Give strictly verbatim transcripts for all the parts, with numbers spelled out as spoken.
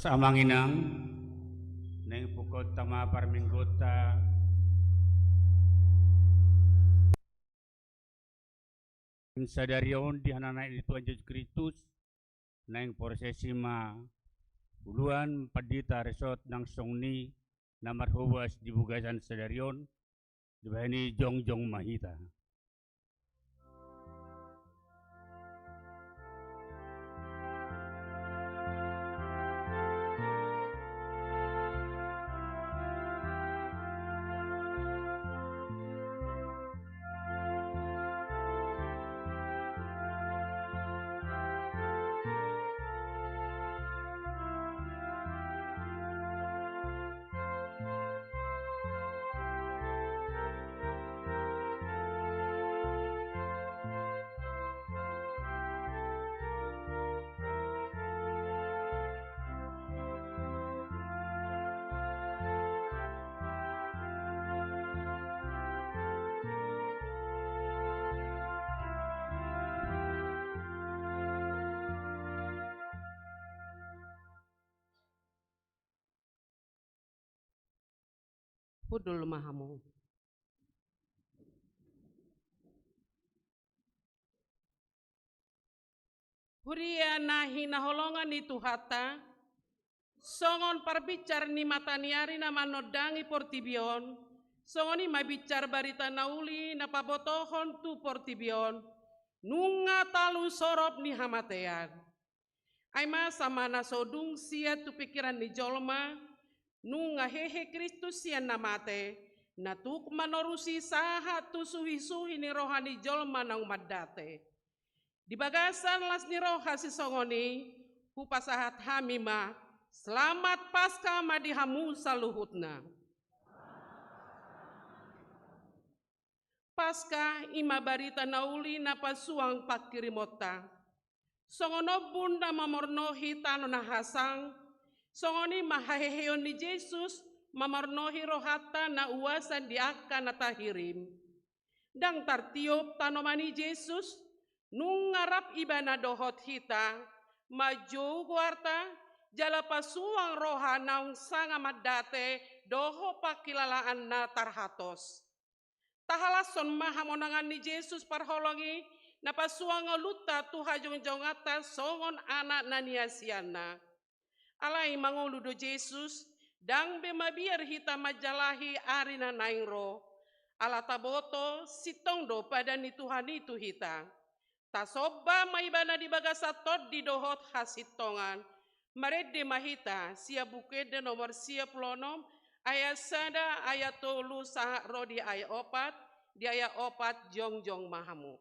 Amang inang, naeng pungkaonta ma parmingguonta. Sadari on di hanaek ni Tuhan Jesus Kristus, naeng prosesi ma uluan pandita resort nang songon i na marhobas di bagasan sadari on, dibahen i jongjong ma hita. Hundul ma hamu. Huria na hinaholongan ni Tuhanta, songon parbinsar ni mataniari na manondangi portibi on, songon i ma binsar barita na uli na pabotohon tu portibi on, nunga talu sorop ni hamatean. Ai masa ma na so dung sian tu pingkiran ni jolma, nunga hehe Kristus sian na mate, na tuk manorusi sahat tu suhisuhi ni roha ni jolma naung mandate. Di bagasan las ni roha sisongon i, hupasahat hami ma, Selamat Paskah ma di hamu saluhutna. Paskah i ma barita na uli na pasuang pangkirimonta. Songon ombun na mamornohi tano na hasang, songon i ma haheheon ni Jesus mamornohi rohanta na uasan di angka na tahirim. Ndang tartiop tanoman i Jesus, nunga rap Ibana dohot hita, manjou goarta, jala pasuang roha naung sanga mandate dohot pangkilalaan na tarhatos. Tahalashon ma hamonangan ni Jesus parholong i, na pasuang ngolunta tu hajongjonganta songon anak na niasianna. Alai mangolu do Jesus, ndang be mabiar hita manjalahi ari na naeng ro. Ala taboto, sintong do padan ni Tuhan i tu hita. Tasomba ma Ibana di bagasan tondi dohot hasintongan. Marende ma hita, sian Buku Ende nomor sia pulu onom, ayat sada, ayat tolu, sahat ro di ayat opat, di ayat opat jongjong ma hamu.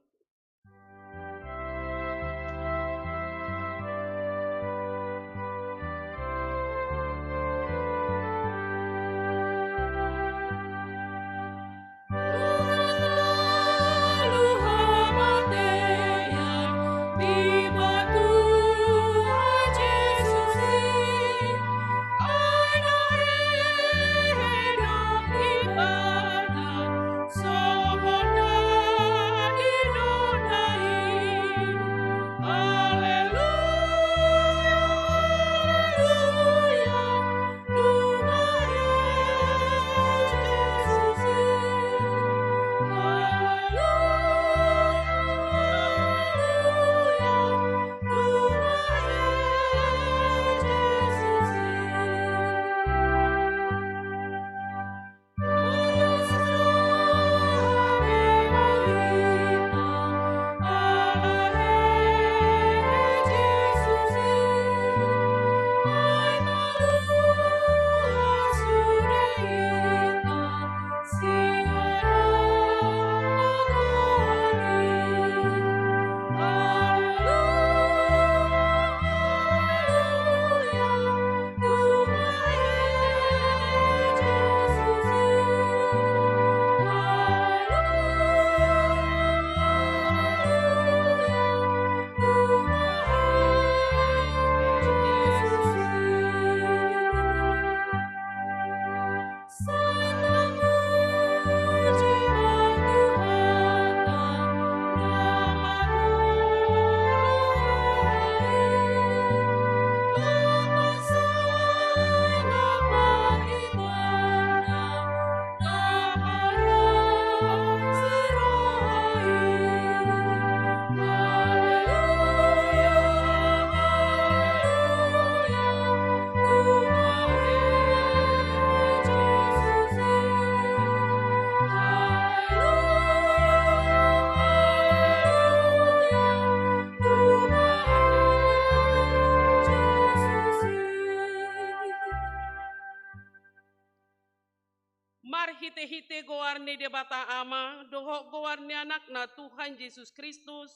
Marhitehite goar ni Debata Ama, dohot goar ni Anakna Tuhan Jesus Kristus,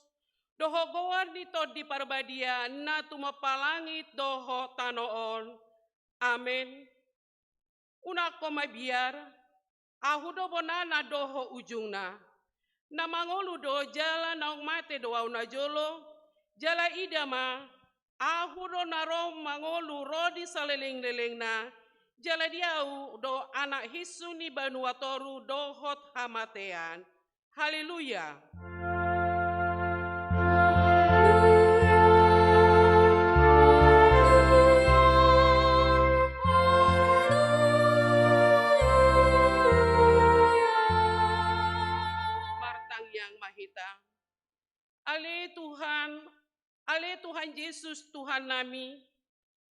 dohot goar ni Tondi Parbadia na tumompa langit dohot tano on. Amen. Unang ho mabiar, Ahu do bonana dohot ujungna. Na mangolu do jala naung mate do Ahu najolo, jala ida ma, Ahu do na ro mangolu ro di salelenglelengna, jala di Ahu do anak hinsung ni banua toru dohot hamatean. Haleluya. Martangiang ma hita. Ale Tuhan, ale Tuhan Jesus, Tuhannami,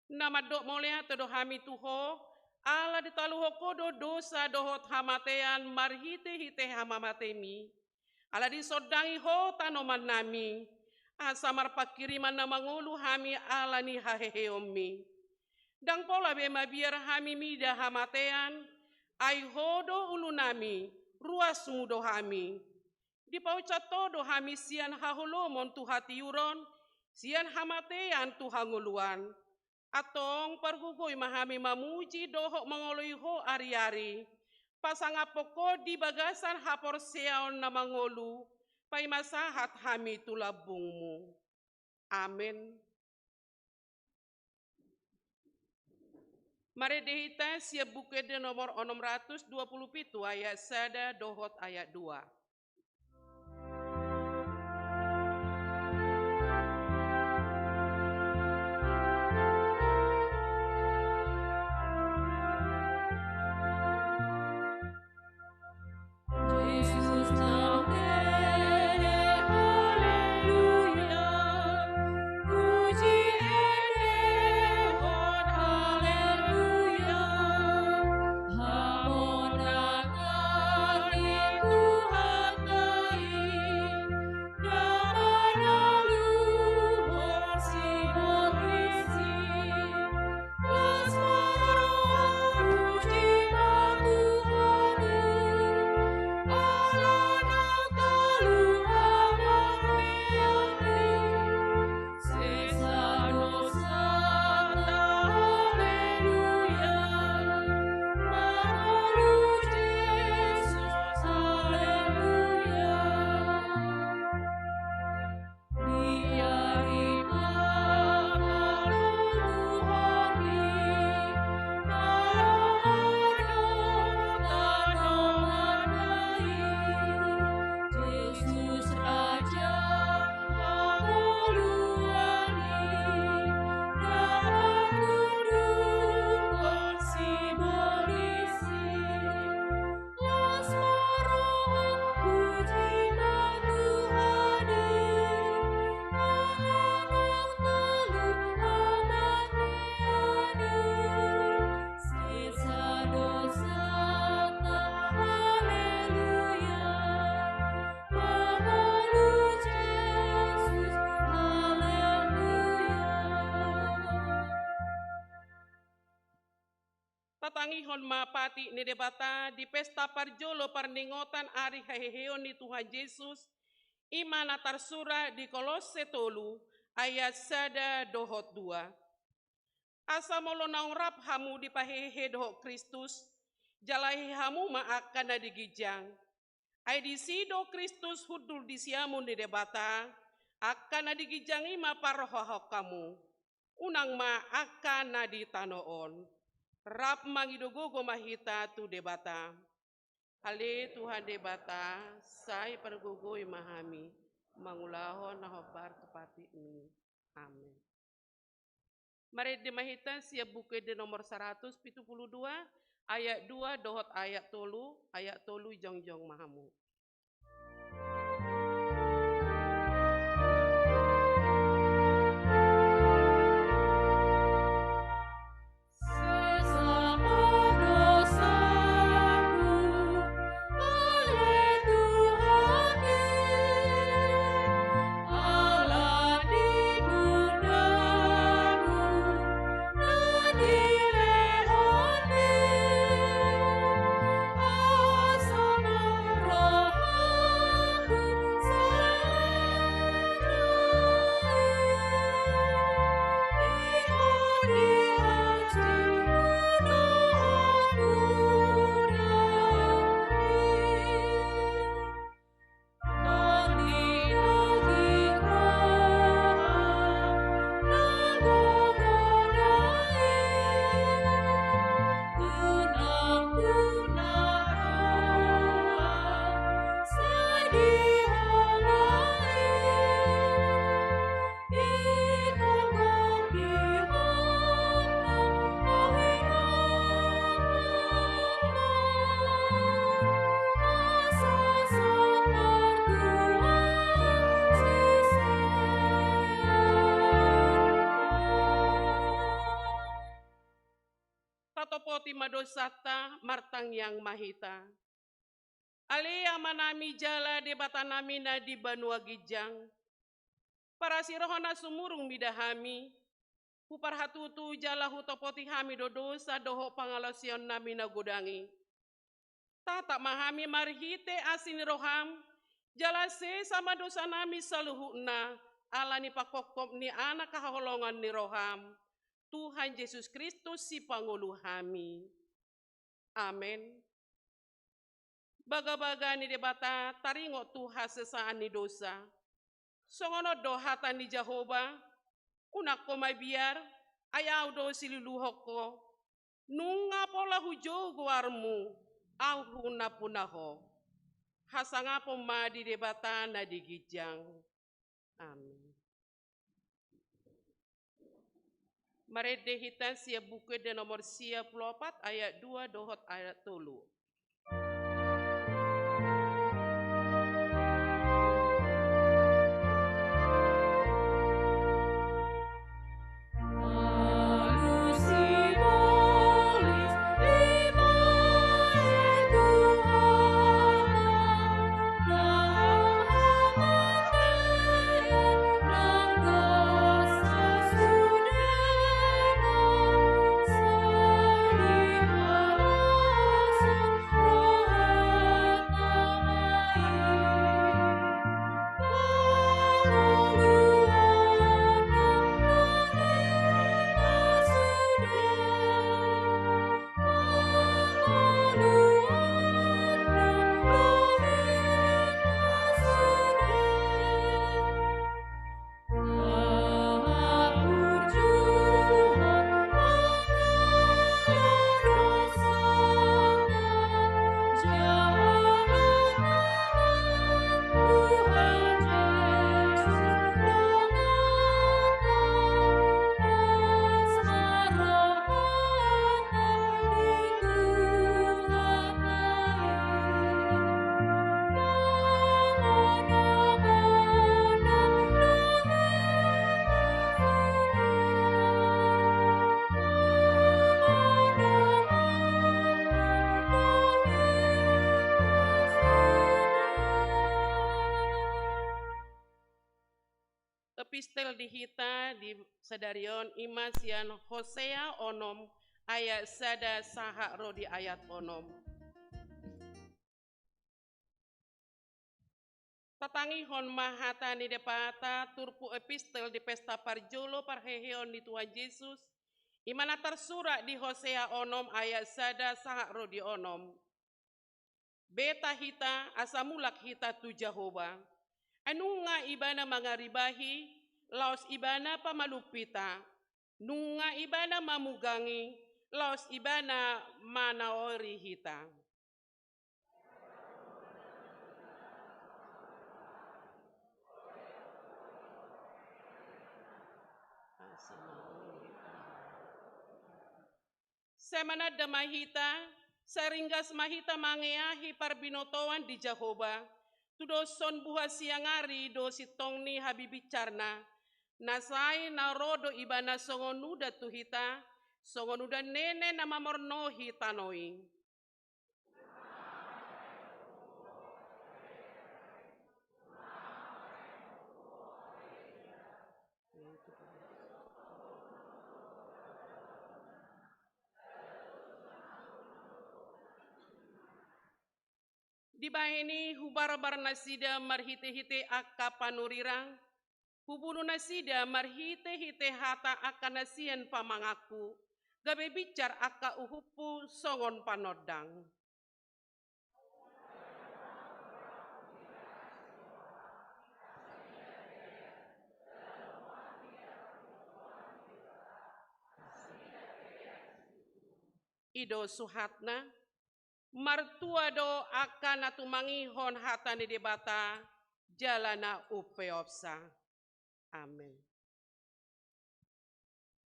na mandok mauliate do hami tu Ho, ala ditaluhon Ho do dosa dohot hamatean marhitehite hamamatemi. Ala disondangi Ho tanomannami, asa marpangkiriman na mangolu hami ala ni haheheonmi. Ndang pola be mabiar hami mida hamatean, ai Ho do ulunami, ruasmu do hami. Dipauncat Ho do hami sian haholomon tu hatiuron, sian hamatean tu hangoluan. Antong pargogoi ma hami mamuji dohot mangoloi Ho ariari, pasangaphon Ho di bagasan haporseaon na mangolu, paima sahat hami tu lambungmu. Amen. Marende hita sian Buku Ende nomor onom ratus dua pulu pitu ayat sada dohot ayat dua. Tatangihon ma patik ni Debata di pesta parjolo parningotan ari haheheon ni Tuhan Jesus, i ma na tarsurat di Kolosse tolu ayat sada dohot dua. Asa molo naung rap hamu dipahehe dohot Kristus, jalahi hamu ma angka na di ginjang. Ai disi do Kristus hundul di siamun ni Debata, angka na di ginjang i ma parrohahon hamu. Unang ma angka na di tano on. Rap mangido gogo ma hita tu Debata. Ale Tuhan Debata, sai pargogoi ma hami mangulahon na hombar tu patikmi. Amen. Marende ma hita sian Buku Ende nomor saratus pitu pulu dua, ayat dua dohot ayat tolu, ayat tolu jongjong ma hamu. topoti ma dosanta, martangiang ma hita. Ale Amanami jala Debatanami na di banua ginjang, parasi roha na sumurung mida hami, huparhatutu jala hutopoti hami do dosa dohot pangalaosionnami na godang i. Tatap ma hami marhite asi ni roham, jala sesa ma dosanami saluhutna, ala ni panghophop ni Anak haholongan ni roham, Tuhan Jesus Kristus Sipangolu hami. Amen. Bagabaga ni Debata taringot tu hasesaan ni dosa. Songon on do hata ni Jahowa, unang ho mabiar, ai Ahu do siluluhon ho. Nunga pola hujou goarmu, Ahu hunapuna ho. Hasangapon ma di Debata na di ginjang. Amin. Marende hita sian Buku Ende nomor sia pulu opat ayat dua dohot ayat tolu. Epistel di hita di sadari on i ma sian Hosea onom ayat sada sahat ro di ayat onom. Tatangihon ma hata ni Debata turpuk epistel di pesta parjolo parheheon ni Tuhan Jesus, i ma na tarsurat di Hosea onom ayat sada sahat ro di onom. Beta hita, asa mulak hita tu Jahowa. Ai nunga Ibana mangaribahi, laos Ibana pamalum hita. Nunga Ibana mamugangi, laos Ibana manaori hita. Sai mananda ma hita, sai ringgas ma hita mangeahi parbinotoan di Jahowa, tudoshon buha siang ari do sintong ni habibincarna, na sai na ro do Ibana songon udan tu hita, songon udan nene na mamornohi tano i. Dibahen i hubarbar nasida marhitehite angka panurirang, hubunu nasida marhitehite hata angka na sian pamanganku, gabe bincar angka uhumhu songon panondang. I do suhatna. Martua do angka na tumangihon hata ni Debata jala na umpeopsa. Amen.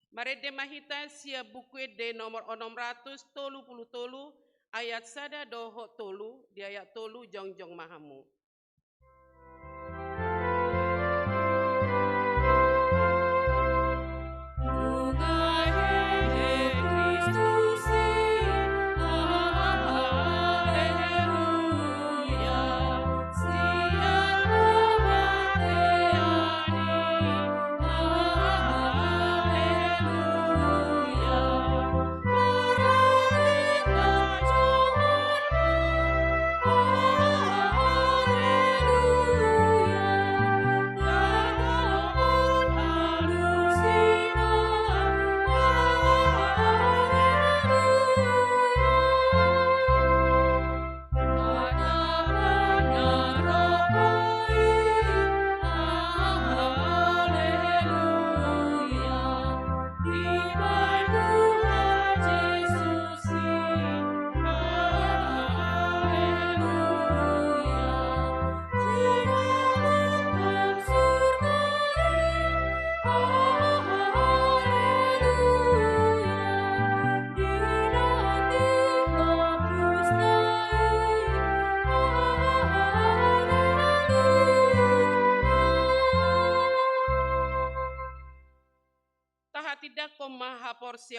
Marende ma hita sian Buku Ende nomor onom ratus tolu pulu tolu ayat sada dohot tolu, di ayat tolu jongjong ma hamu.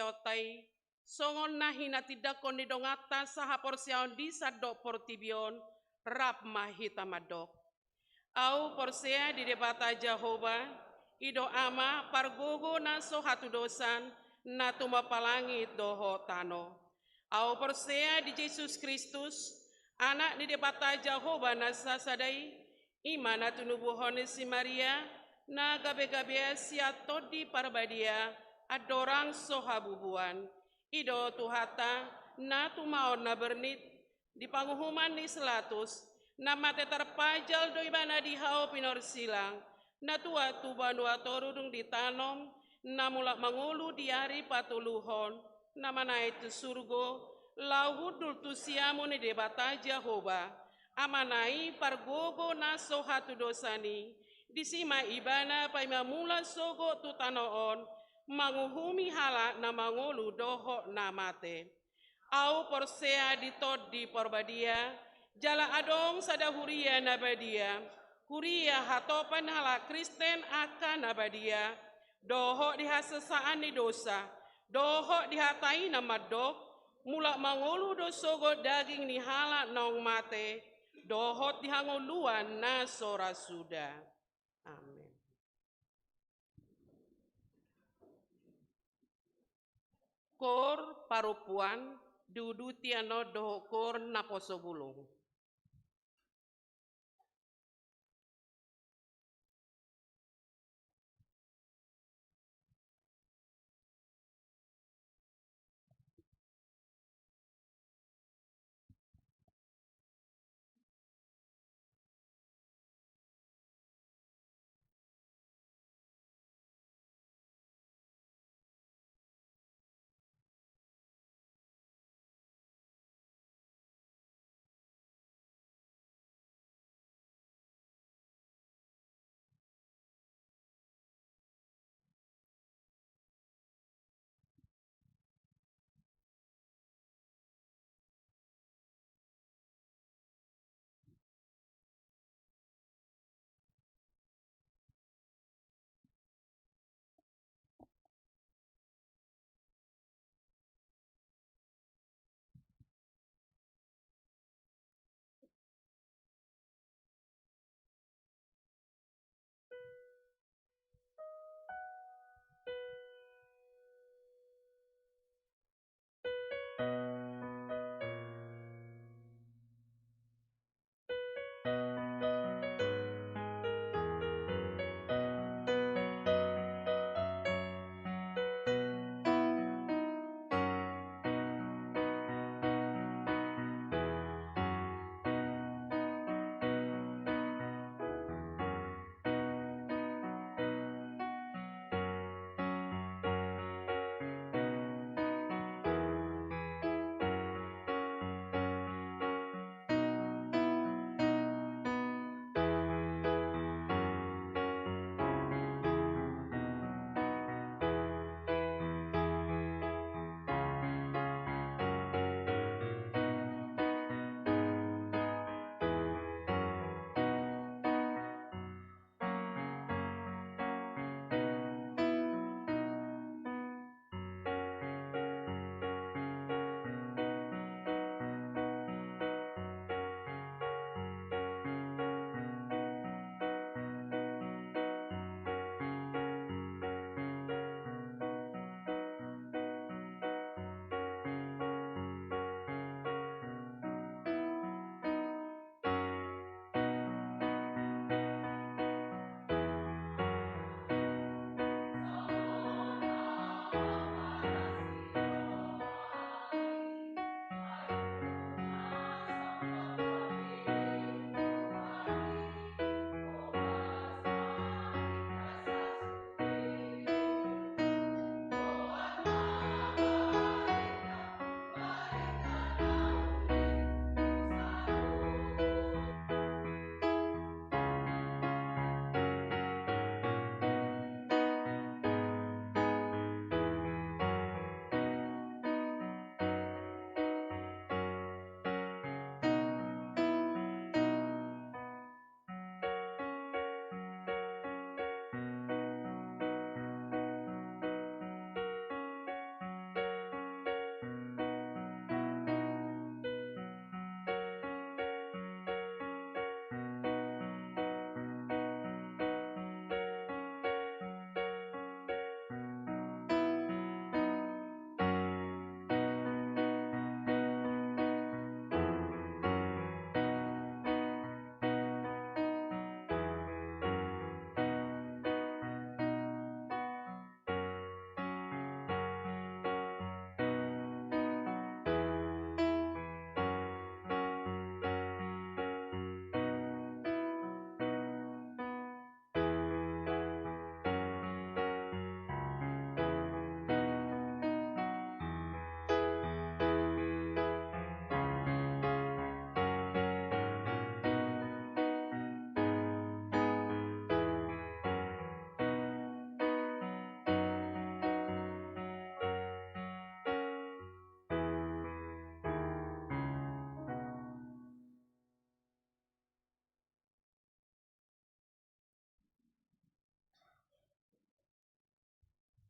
Debata i, songon na hinatindangkon ni donganta sahaporseaon di sandok portibi on, rap ma hita mandok. Ahu porsea di Debata Jahowa, i do Ama pargogo na so hatudosan, na tumompa langit dohot tano. Ahu porsea di Jesus Kristus, Anak ni Debata Jahowa na sasada i, i ma na tinubuhon ni si Maria, na gabegabean sian Tondi Parbadia, andorang so habubuan. I do Tuhanta, na tumaon na bernit, di panguhuman ni si Pilatus, na mate tarpajal do ibana di hau pinorsilang, na tuat tu banua toru dung ditanom, na mulak mangolu di ari patoluhon, na manaek tu surgo, laho hundul tu siamun ni Debata Jahowa, Amana i pargogo na so hatudosan i, disi ma ibana paima mulak sogot tu tano on, manguhumi halak na mangolu dohot na mate. Ahu porsea di Tondi Parbadia, jala adong sada huria na badia, huria hatopan halak Kristen angka na badia, dohot di hasesaan ni dosa, dohot di hata i na mandok, mulak mangolu do sogot daging ni halak naung mate, dohot di hangoluan na so ra suda. Amen. Koor parompuan, diuduti annon dohot koor naposo bulung.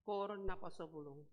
Koor Naposobulung.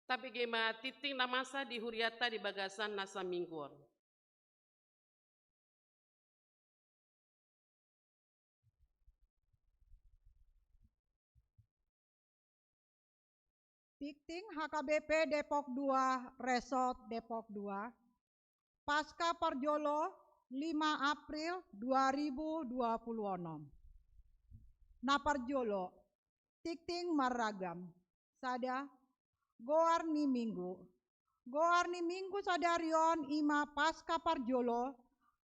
Tabege ma tingting na masa di hurianta di bagasan na saminggu on. Tingting H K B P Depok dua, Resort Depok dua. Pasca parjolo, lima April dua ribu dua puluh onom. Na parjolo, tingting marragam. Sada, goar ni Minggu. Goar ni Minggu sadari on i ma Pasca parjolo,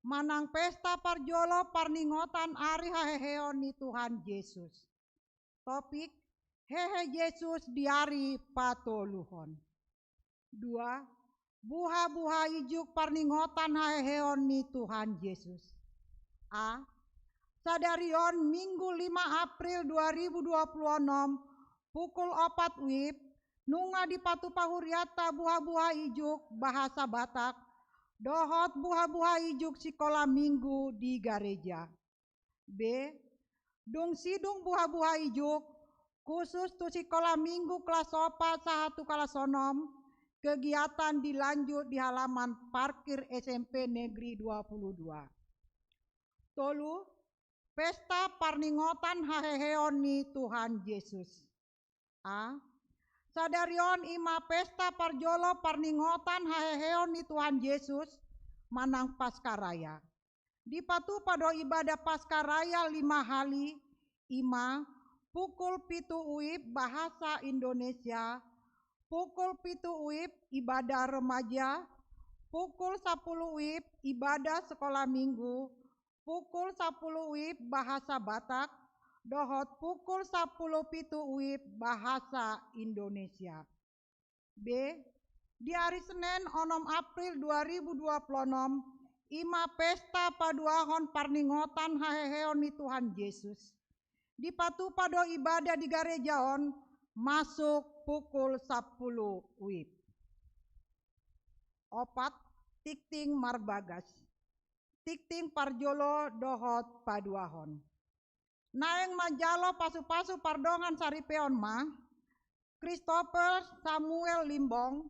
manang pesta parjolo parningotan ari haheheon ni Tuhan Jesus. Topik, hehe Jesus di ari patoluhon. Dua, buhabuha ijuk parningotan haheheon ni Tuhan Jesus. A, sadari on Minggu lima April dua ribu dua puluh onom, pukul opat wib, nunga dipatupa hurianta buhabuha ijuk bahasa Batak, dohot buhabuha ijuk sikola Minggu di gareja. B, dung sidung buhabuha ijuk, khusus tu sikola Minggu kelas opat sahat tu kelas onom, kegiatan dilanjut di halaman parkir S M P Negeri dua puluh dua. Tolu, pesta parningotan haheheon ni Tuhan Jesus. A. Sadari on i ma pesta parjolo parningotan haheheon ni Tuhan Jesus manang Paska Raya. Dipatupa do ibadah Paska Raya lima hali, i ma pukul pitu WIB bahasa Indonesia, pukul pitu WIB ibadah remaja, pukul sapuluh WIB ibadah sekolah minggu, pukul sapuluh WIB bahasa Batak, dohot pukul sapuluh pitu WIB bahasa Indonesia. B. Di ari Senen onom April dua ribu dua puluh onom, i ma pesta paduahon parningotan haheheon ni Tuhan Jesus. Dipatupa do ibadah di gareja on masuk pukul sapuluh WIB. Opat, tingting marbagas. Tingting parjolo dohot paduahon. Naeng manjalo pasupasu pardongan saripeon ma, Christopher Samuel Limbong,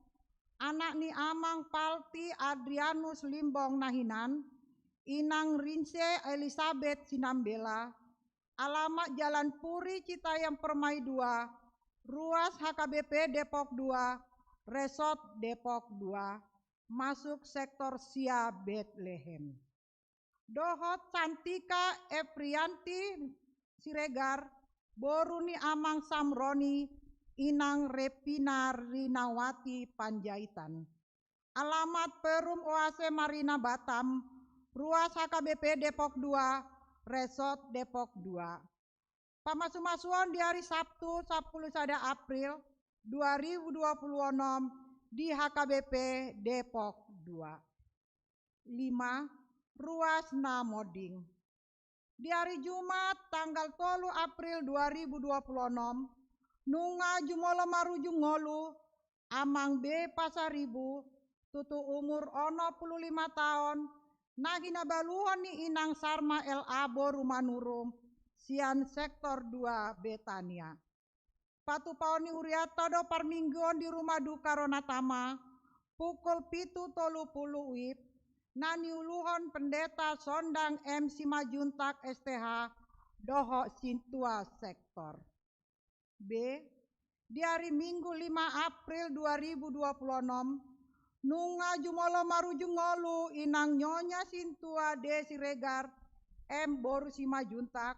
anak ni amang Palti Adrianus Limbong na hinan, inang Rinse Elizabeth Sinambela, alamat Jalan Puri Citayam Permai dua, ruas H K B P Depok dua, Resort Depok dua, masuk sektor sia Betlehem. Dohot Santika Efrianti Siregar, boru ni amang Samroni, inang Repina Rinawati Panjaitan. Alamat Perum Oase Marina Batam, ruas H K B P Depok dua, Resort Depok dua. Pamasumasuon di ari Sabtu sapuluh sada April dua ribu dua puluh onom di H K B P Depok dua. Lima, ruas na monding. Di ari Jumat tanggal tolu April dua ribu dua puluh onom, nunga jumolo marujung ngolu amang B Pasaribu, tutu umur onom puluh lima taon, na hinabaluhon ni inang Sarma L A boru Manurung, sian sektor dua Betania. Patupaon ni hurianta do parmingguon di rumah duka Ronatama, pukul pitu tolu puluh WIB, na niuluhon Pendeta Sondang M Simanjuntak S T H, dohot sintua sektor. B. Di ari Minggu lima April dua ribu dua puluh onom, nunga jumolo marujung ngolu inang Nyonya Sintua D Siregar M boru Simanjuntak,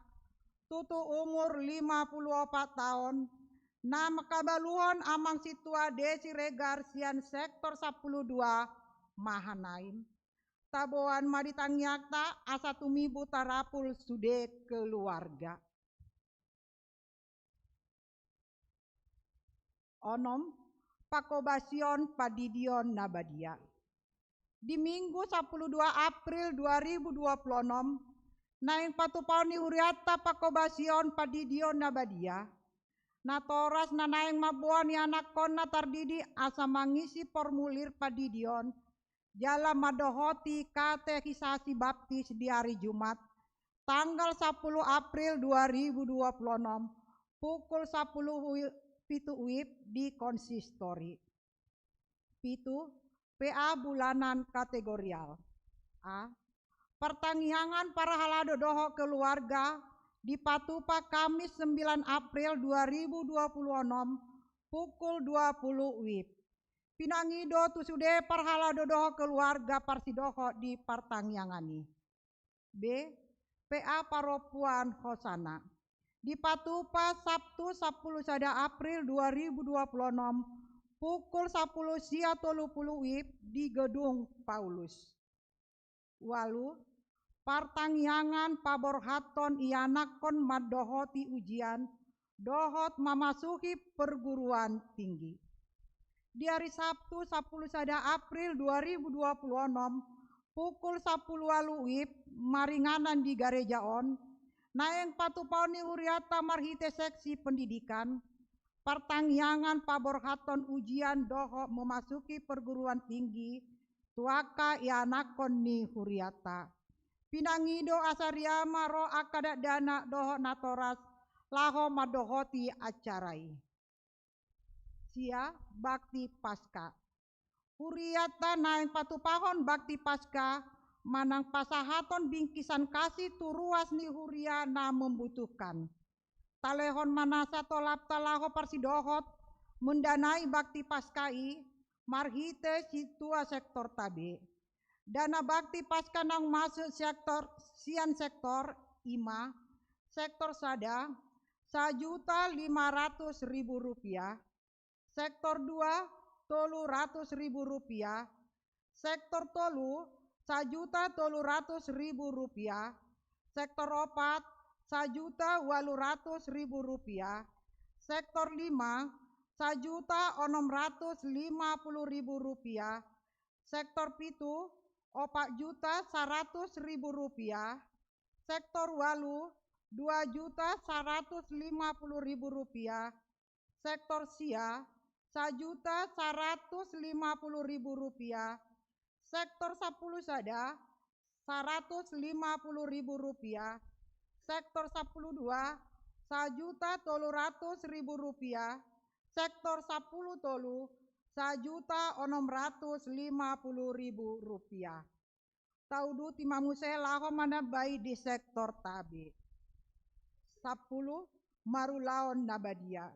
tutu umur lima puluh opat taon, na mangkabaluhon amang Sintua D Siregar sian sektor sapuluh dua Mahanaim. Taboan ma di tangiangta asa tumibu tarapul sude keluarga. Onom, pangkobasion pandidion na badia. Di Minggu sapuluh dua April dua ribu dua puluh onom, naeng patupaon ni hurianta pangkobasion pandidion na badia. Natoras na naeng mamboan ianakhonna tardidi asa mangisi formulir pandidion, jala mandohoti katekisasi baptis di ari Jumat, tanggal sapuluh April dua ribu dua puluh onom, pukul sapuluh wi-, pitu WIB di konsistori. Pitu, P A bulanan kategorial. A. Partangiangan parhalado dohot keluarga dipatupa Kamis sembilan April dua ribu dua puluh onom, pukul dua puluh WIB. Pinangido tu sude parhalado dohot keluarga parsidohot di partangiangan i. B. P A parompuan Hosana. Dipatupa Sabtu sapuluh sada April dua ribu dua puluh onom, pukul sapuluh sia tolu puluh WIB di Gedung Paulus. Ualu, partangiangan paborhathon ianakhon mandohoti ujian, dohot mamasuki perguruan tinggi. Di ari Sabtu sapuluh sada April dua ribu dua puluh onom, pukul sapuluh ualu WIB, maringanan di gareja on, naeng patupaon ni hurianta marhite seksi pendidikan, partangiangan paborhathon ujian dohot memasuki perguruan tinggi, tu angka ianakhon ni hurianta. Pinangido asa riama ro angka dakdanak dohot natoras laho mandohoti acara i. Sia, bakti Paska. Hurianta naeng patupahon bakti Paska, manang pasahaton bingkisan kasih tu ruas ni huria na membutuhkan. Talehon ma nasa tolapta laho parsidohot mendanai bakti Paskah i marhite sintua sektorta be. Dana bakti Paskah naung masuk sektor, sian sektor, i ma, sektor sada, sajuta lima ratus ribu rupiah, sektor dua, tolu ratus ribu rupiah, sektor tolu, sajuta tolu ratus ribu rupiah, sektor opat, sajuta ualu ratus ribu rupiah, sektor lima, sajuta onom ratus lima puluh ribu rupiah, sektor pitu, opat juta saratus ribu rupiah, sektor ualu, dua juta saratus lima puluh ribu rupiah, sektor sia, sajuta saratus lima puluh ribu rupiah, sektor sampulu sada, saratus lima puluh ribu rupiah, sektor sampulu dua, sajuta tolu ratus ribu rupiah, sektor sampulu tolu, sajuta onom ratus lima puluh ribu rupiah. Tauduti ma muse laho manambai di sektorta be. Sampulu, marulaon na badia.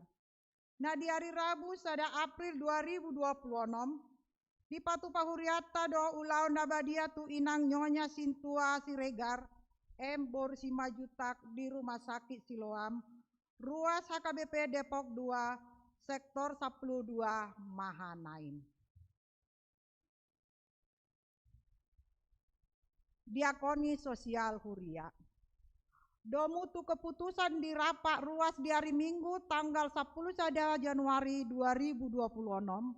Na di ari Rabu sada April dua ribu dua puluh onom, dipatupa hurianta do ulaon na badia tu inang Nyonya Sintua Siregar, M boru Simanjuntak di Rumah Sakit Siloam, ruas H K B P Depok dua, sektor sampulu dua Mahanaim. Diakoni sosial huria. Domu tu keputusan di rapat ruas di ari Minggu tanggal sampulu sada Januari dua ribu dua puluh onom,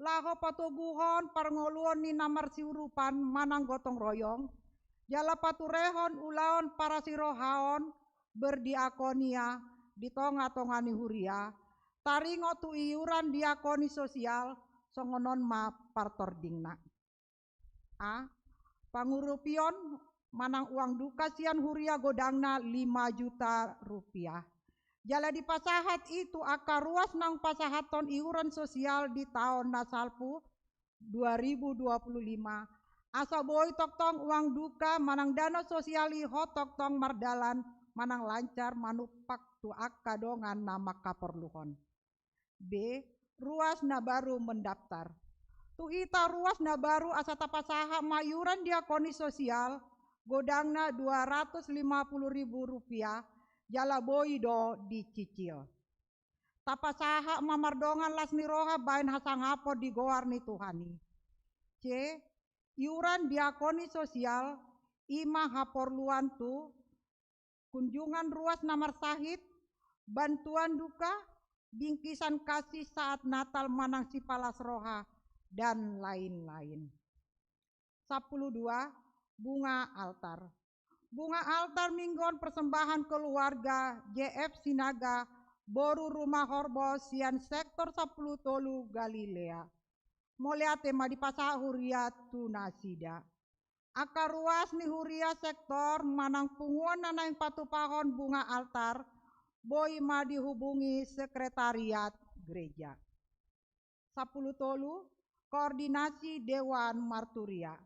laho patoguhon parngoluon ni na marsiurupan manang gotong royong, jala paturehon ulaon parasirohaon berdiakonia di tonga-tonga ni huria, taringot tu iuran diakoni sosial, songon on ma partordingna. A. Pangurupion manang uang duka sian huria godangna lima juta rupiah. Jala dipasahat i tu angka ruas naung pasahathon iuran sosial di taon na salpu dua ribu dua puluh lima, asa boi tongtong uang duka manang dana sosial i hot tongtong mardalan manang lancar manumpak tu angka dongan na mangkaporluhon. B. Ruas na baru mendaftar. Tu hita ruas na baru asa tapasahat ma iuran diakoni sosial godangna dua ratus lima puluh ribu rupiah, jala boi do dicicil. Tapasahat ma mardongan las ni roha baen hasangapon di goar ni Tuhan i. C. Iuran diakoni sosial i ma haporluan tu kunjungan ruas na marsahit, bantuan duka, bingkisan kasih saat Natal manang sipalas roha, dan lain-lain. Sampulu dua, bunga altar. Bunga altar minggu on persembahan keluarga J F Sinaga, boru Rumah Horbo sian sektor sampulu tolu Galilea. Mauliate ma dipasahat huria tu nasida. Angka ruas ni huria sektor manang punguan na naeng patupahon bunga altar, boi ma dihubungi sekretariat gereja. Sampulu tolu, koordinasi Dewan Marturia.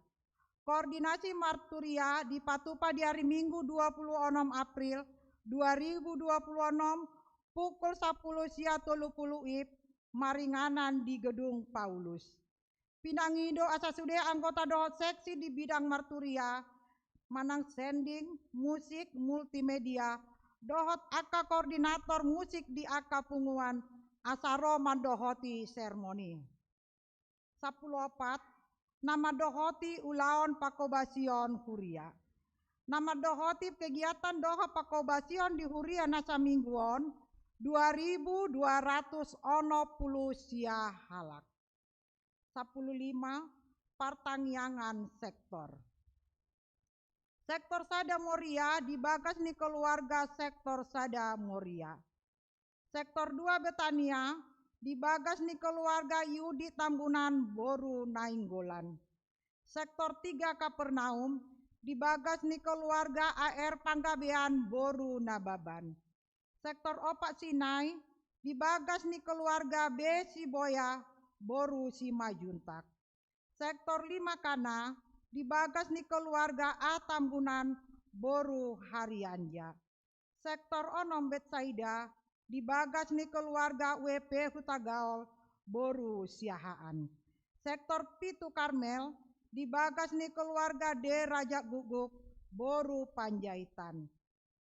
Koordinasi Marturia dipatupa di ari Minggu dua puluh onom April dua ribu dua puluh onom, pukul sampulu sia tolu pulu wib, maringanan di Gedung Paulus. Pinangido asa sude anggota dohot seksi di bidang marturia, manang sending, musik, multimedia, dohot angka koordinator musik di angka punguan, asa ro mandohoti sermon i. Sampulu opat, na mandohoti ulaon pangkobasion huria. Na mandohoti kegiatan dohot pangkobasion di huria na saminggu on, dua ribu dua ratus onom pulu sia halak. Sampulu lima, partangiangan sektor. Sektor sada Moria di bagas ni keluarga sektor sada Moria. Sektor dua Betania di bagas ni keluarga Yudi Tambunan boru Nainggolan. Sektor tiga Kapernaum di bagas ni keluarga A R Panggabean boru Nababan. Sektor opat Sinai di bagas ni keluarga B Siboya boru Simanjuntak. Sektor lima Kana di bagas ni keluarga A Tambunan boru Harianja. Sektor onom Betsaida di bagas ni keluarga W P Hutagaol boru Siahaan. Sektor pitu Karmel di bagas ni keluarga D Rajagukguk boru Panjaitan.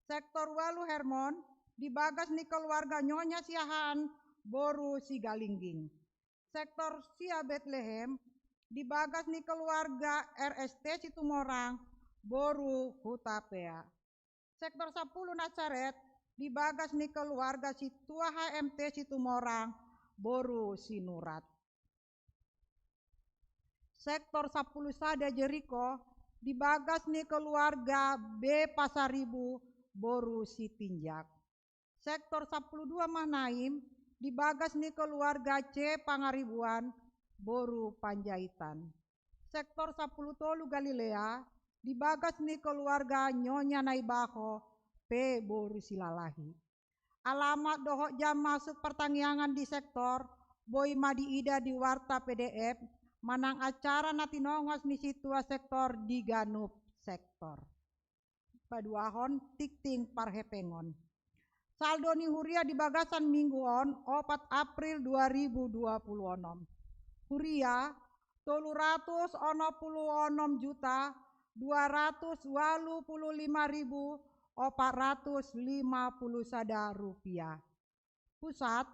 Sektor ualu Hermon di bagas ni keluarga Nyonya Siahaan boru Sigalingging. Sektor sia Betlehem di bagas ni keluarga R S T Situmorang boru Hutapea. Sektor sampulu Nasaret di bagas ni keluarga Situa H M T Situmorang boru Sinurat. Sektor sampulu sada Jeriko di bagas ni keluarga B Pasaribu boru Sitinjak. Sektor sampulu dua Mahanaim di bagas ni keluarga C Pangaribuan boru Panjaitan. Sektor sampulu tolu Galilea di bagas ni keluarga Nyonya Naibaho P boru Silalahi. Alamat dohot jam masuk partangiangan di sektor boi ma diida di warta P D F manang acara na tinongos ni sintua sektor di ganup sektor. Paduahon tingting parhepengon. Saldo ni huria di bagasan minggu on, opat April dua ribu dua puluh onom. Huria, tolu ratus onom puluh onom juta dua ratus ualu puluh lima ribu opat ratus lima puluh sada rupiah. Pusat,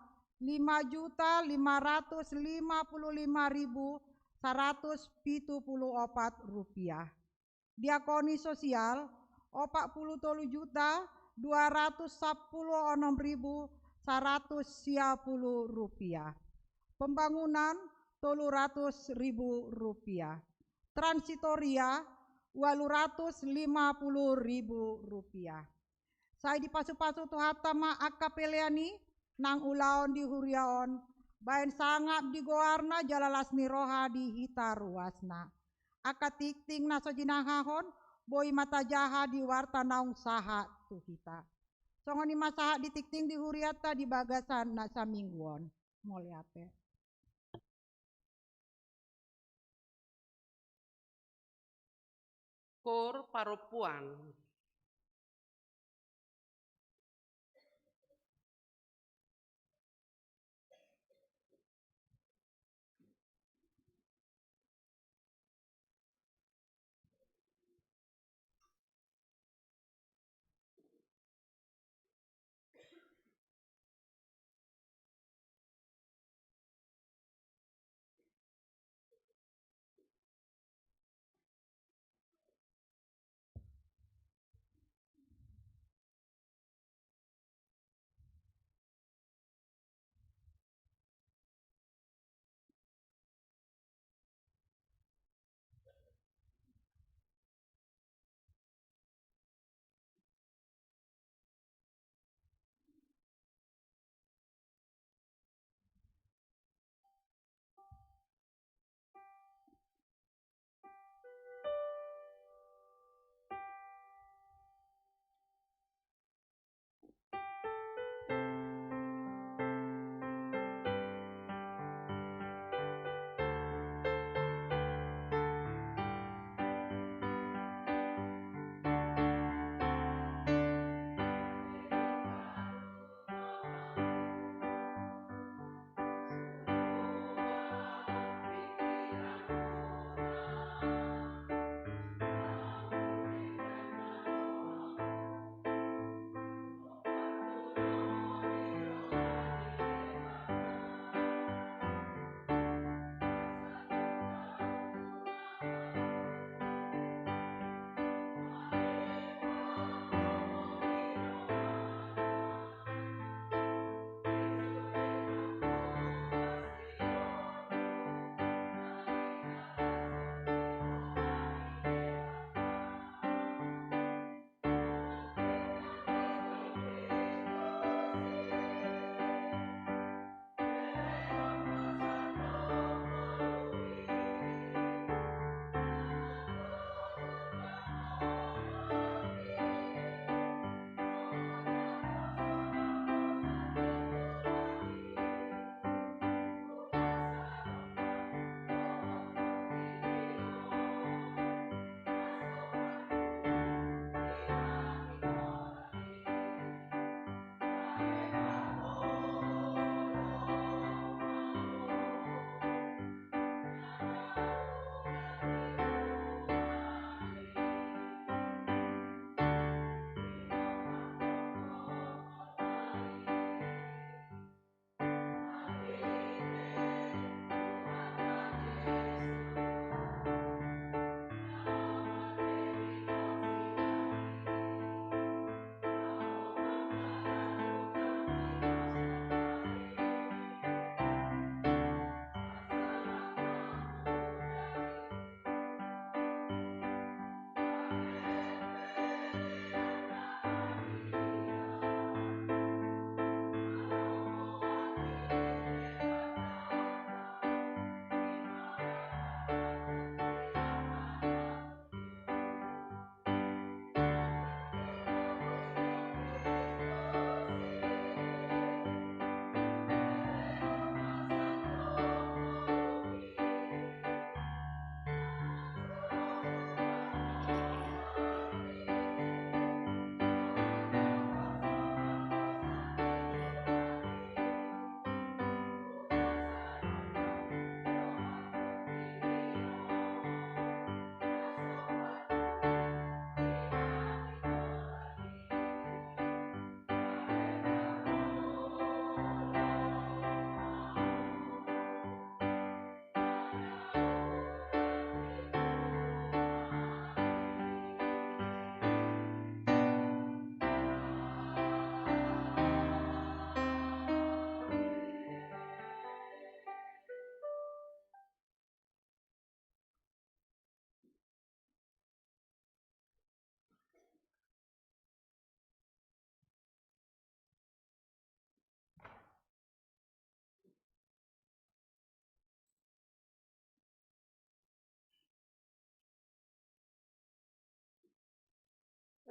lima juta lima ratus lima puluh lima ribu saratus pitu puluh opat rupiah. Diakoni sosial, opat puluh tolu juta dua ratus sampulu onom ribu saratus sia puluh rupiah. Pembangunan, tolu ratus ribu rupiah. Transitoria, ualu ratus lima puluh ribu rupiah. Sai dipasupasu Tuhanta ma angka pelean i nang ulaon di huria on, baen sangap di goarna jala las ni roha di hita ruasna. Angka tingting na so jinahahon, boi ma tajaha di warta naung sahat tu hita. Songon i ma sahat di tingting di hurianta di bagasan na saminggu on. Mauliate. Koor parompuan.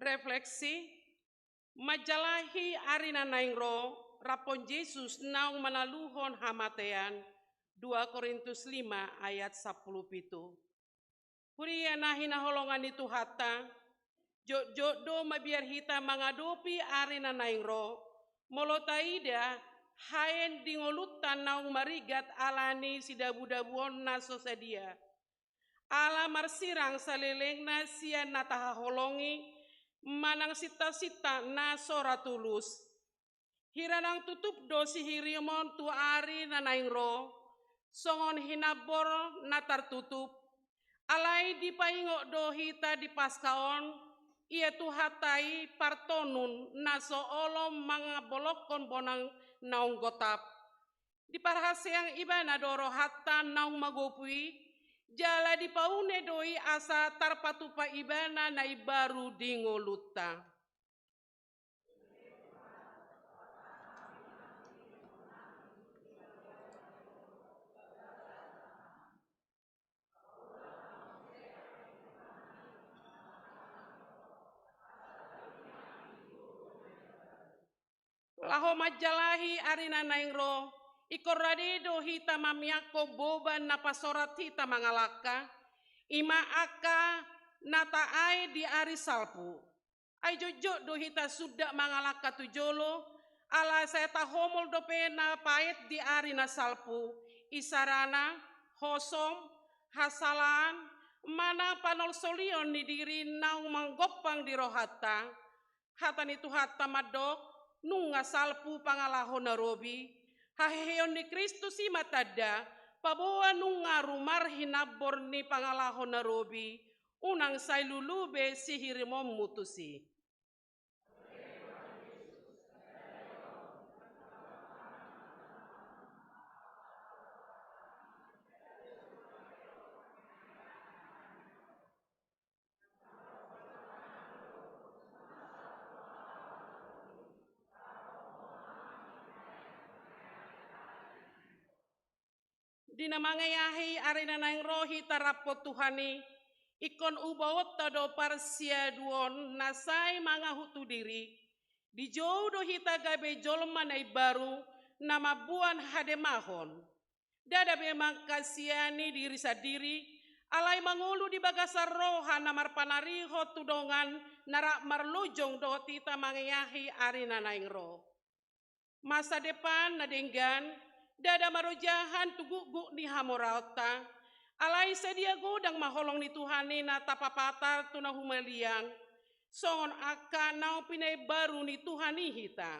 Refleksi, manjalahi ari na naeng ro, rap on Jesus naung manaluhon hamatean, dua Korintus lima ayat sampulu pitu. Huria na hinaholongan ni Tuhanta, jotjot do mabiar hita mangadopi ari na naeng ro, molo taida haen di ngolunta naung marigat ala ni sidabudabu on na so sadia. Ala marsirang salelengna sian na tahaholongi manang sintasinta na so ra tulus. Hira nang tutup do sihirim on tu ari na naeng ro, songon hinambor na tartutup. Alai dipaingot do hita di Paska on, ia Tuhanta i partonun na so olo mangambolongkon bonang naung gotap. Diparhaseang Ibana do rohanta naung magopu i, jala dipaune do i asa tarpatupa Ibana na imbaru di ngolunta. Laho manjalahi ari na naeng ro, ingkon rade do hita mamiangkon boban na pasorat hita mangalangka, i ma angka na taae di ari salpu. Ai jotjot do hita sundat mangalangka tu jolo, ala sai tahomol dope na paet di ari na salpu, isarana, hosom, hasalaan, manang panolsolion ni diri naung manggompang di rohanta. Hata ni Tuhanta mandok, nunga salpu pangalaho na robi, haheheon ni Kristus i ma tanda, paboa nunga rumar hinambor ni pangalaho na robi, unang sai lulu be sihirimonmu tusi. Di na mangeahi ari na naeng ro hita rap tu Tuhan i, ingkon ubaonta do parsiaduon na sai mangahutu diri, dijou do hita gabe jolma na imbaru, na mamboan hademahon. Ndada be mangkasiani diri sandiri, alai mangolu di bagasan roha na marpanarihon tu dongan na rap marlojong dohot hita mangeahi ari na naeng ro. Masa depan na denggan, ndada marojahan tu gukguk ni hamoraonta, alai sadia godang ma holong ni Tuhan i na tapapatar tu na humaliang, songon angka naung pinaimbaru ni Tuhan i hita.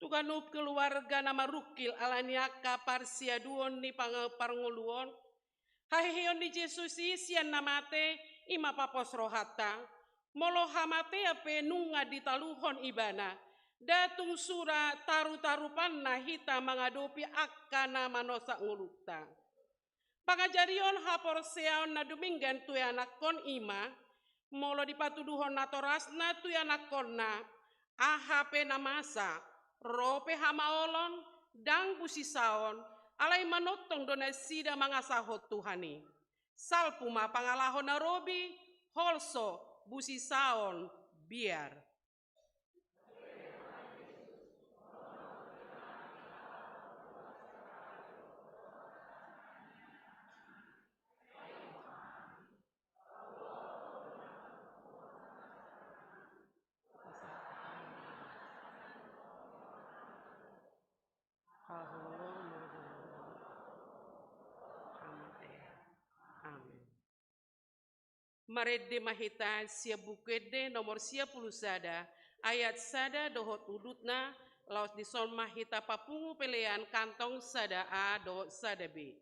Tu ganup keluarga na marungkil ala ni angka parsiaduon ni pang-, parngoluon, haheheon ni Jesus i sian na mate, i ma papos rohanta. Molo hamatean pe nunga ditaluhon Ibana, nda tung sura tarutarupanna hita mangadopi angka na manosak ngolunta. Pangajarion haporseaon na dumenggan tu ianakhon i ma, molo dipatuduhon natorasna tu ianakhonna, aha pe na masa, ro pe hamaolon, ndang busisaon, alai manongtong do nasida mangasahon Tuhan i. Salpu ma pangalaho na robi, holso, busisaon, biar. Amen. Marende ma hita sian Buku Ende nomor sia pulu sada, ayat sada dohot udutna, laos dison ma hita papungu pelean kantong sada A dohot sada B.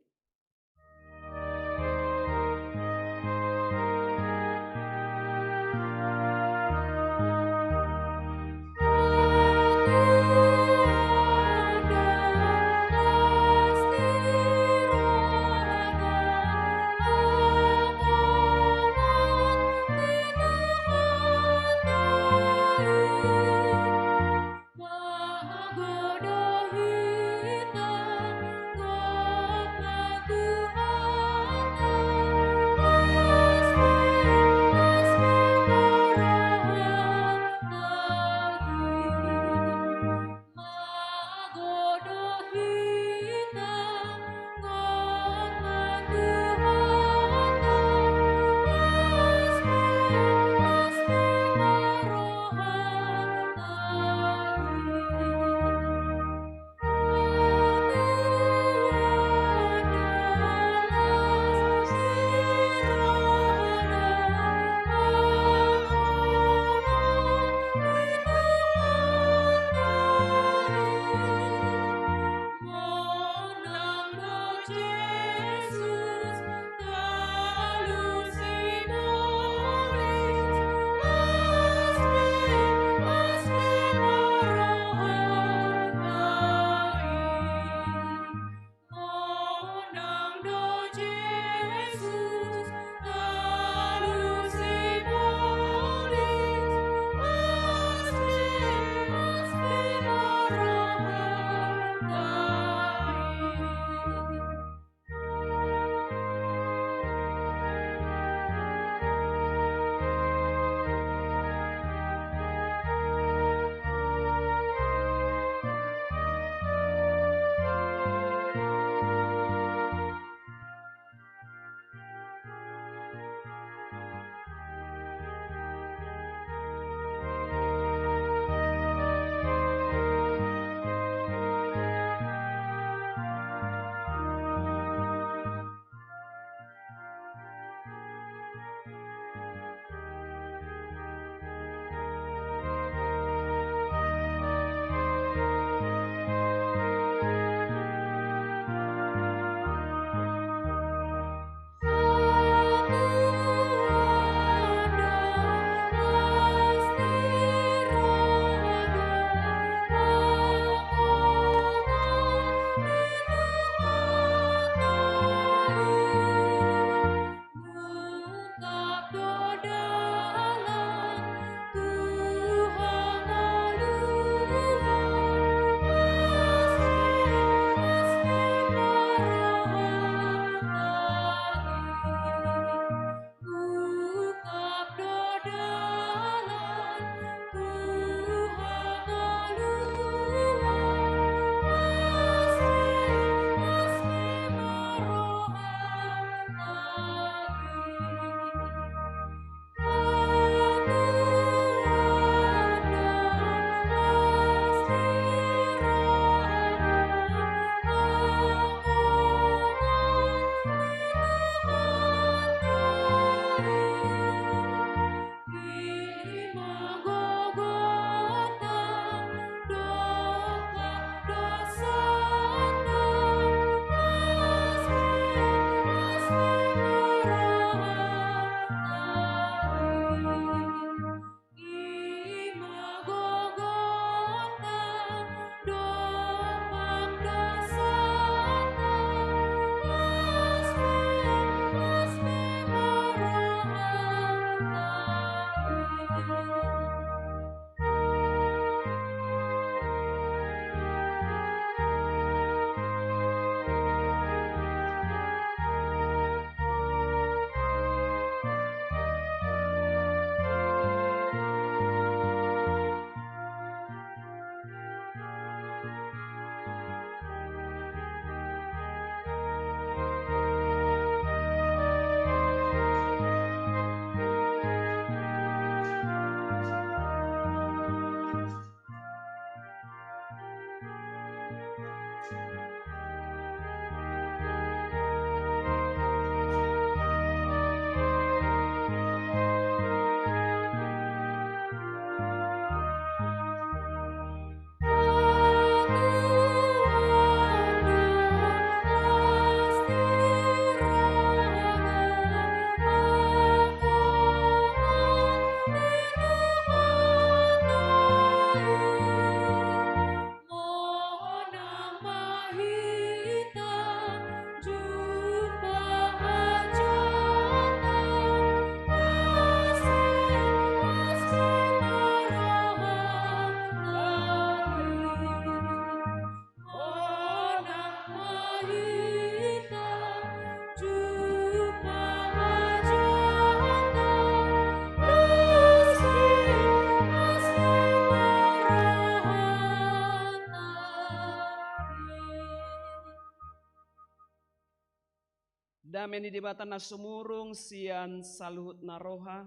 Dame ni Debata na sumurung sian saluhut na roha,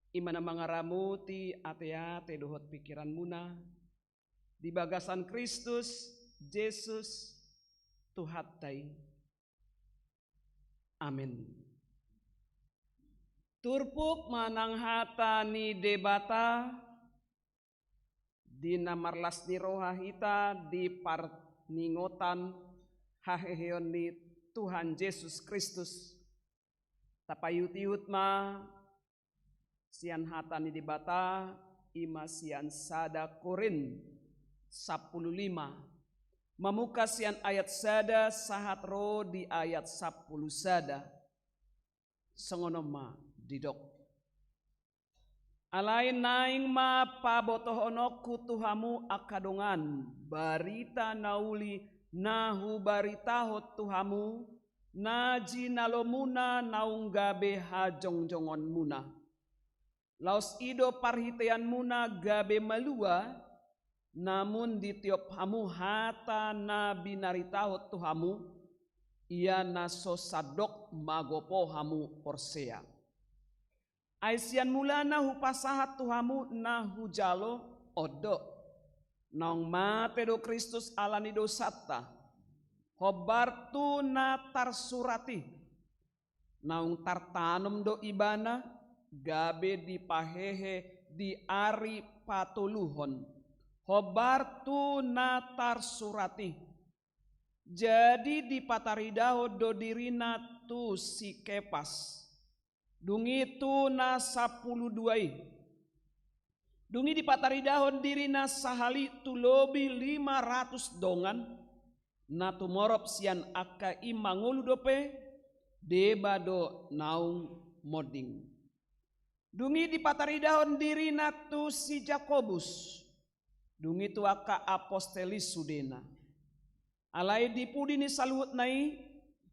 i ma na mangaramoti ateate dohot pingkiranmuna, di bagasan Kristus Jesus Tuhanta i. Amen. Turpuk manang hata ni Debata, di na marlas ni roha hita di parningotan haheheon ni Tuhan Jesus Kristus. Tapaihut-ihut ma sian hata ni Debata, i ma sian sada Korint sampulu lima, mamungka sian ayat sada sahat ro di ayat sampulu sada. Songon on ma didok. Alai naeng ma pabotohononku tu hamu angka dongan, barita na uli na hubaritahon tu hamu, na jinalomuna naung gabe hajongjongonmuna. Laos i do parhiteanmuna gabe malua, namun ditiop hamu hata na binaritahon tu hamu, ia na so sandok magopo hamu porsea. Ai sian mulana hupasahat tu hamu na hujalo, on do: Naung mate do Kristus ala ni dosanta, hombar tu na tarsurat i. Naung tartanom do Ibana, gabe dipahehe di ari patoluhon, hombar tu na tarsurat i. Jadi dipataridahon do diriNa tu si Kepas, dung i tu na sampulu dua i. Dung i dipataridahon diriNa sahali tu lobi lima ratus dongan, na tumorop sian angka i mangolu dope, deba do naung monding. Dung i dipataridahon diriNa tu si Jakobus, dung i tu angka apostel i sudena. Alai di pudi ni saluhutna i,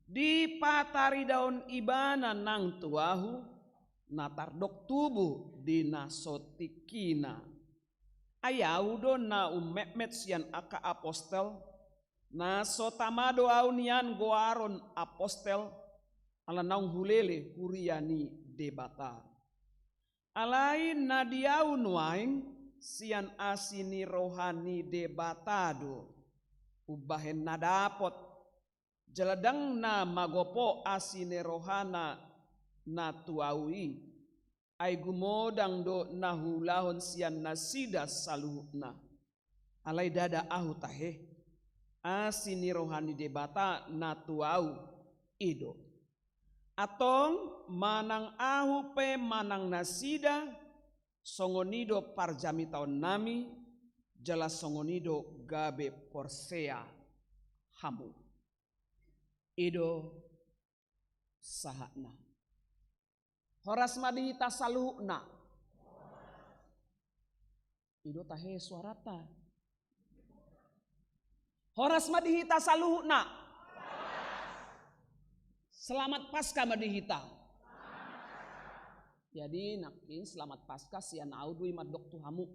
dipataridahon Ibana nang tu ahu, na tardok tubu di na so tingkina. Ai ahu do na ummetmet sian angka apostel, na so tama do ahu nian goaron apostel, ala naung hulele huria ni Debata. Alai na di ahu nuaeng sian asi ni roha ni Debata do umbahen na dapot, jala ndang na magopo asi ni rohaNa na tu ahu i, ai gumodang do na huulahon sian nasida saluhutna. Alai ndada ahu tahe, asi ni roha ni Debata na tu ahu i do. Antong manang ahu pe manang nasida, songon i do parjamitaonnami, jala songon i do gabe porsea hamu. I do sahatna. Horas ma di hita saluhutna. I do tahe suaranta. Horas ma di hita saluhutna. Selamat Paskah ma di hita. Jadi nangkin selamat Paskah sian ahu do i mandok tu hamu.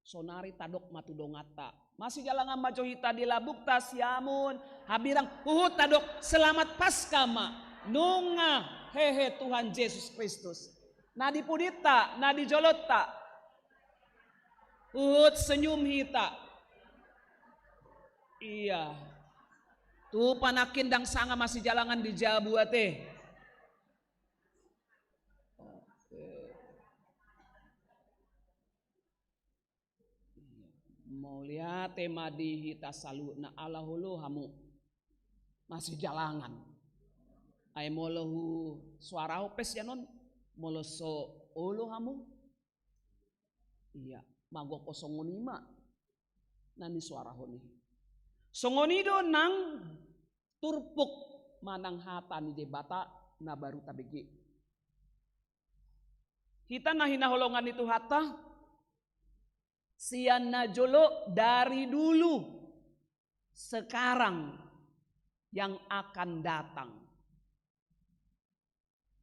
Sonari tadok ma tu donganta. Masijalangan ma jo hita di lambungta siamun, hambirang, huhut tadok selamat Paskah ma. Nunga hehe Tuhan Jesus Kristus. Na di pudinta, na di jolonta. Huhut senyum hita. Iya. Tupa nangkin ndang sanga masijalangan di jabu ate. Mauliate ma di hita saluhutna ala olo hamu masijalangan. Ai molo husuarahon pe sian on, molo so olo hamu. Iya, magopo songon i ma na nisuarahon i. Songon i do nang turpuk manang hata ni Debata na baru tabege. Hita na hinaholongan ni Tuhanta, sian na jolo, dari dulu, sekarang, yang akan datang.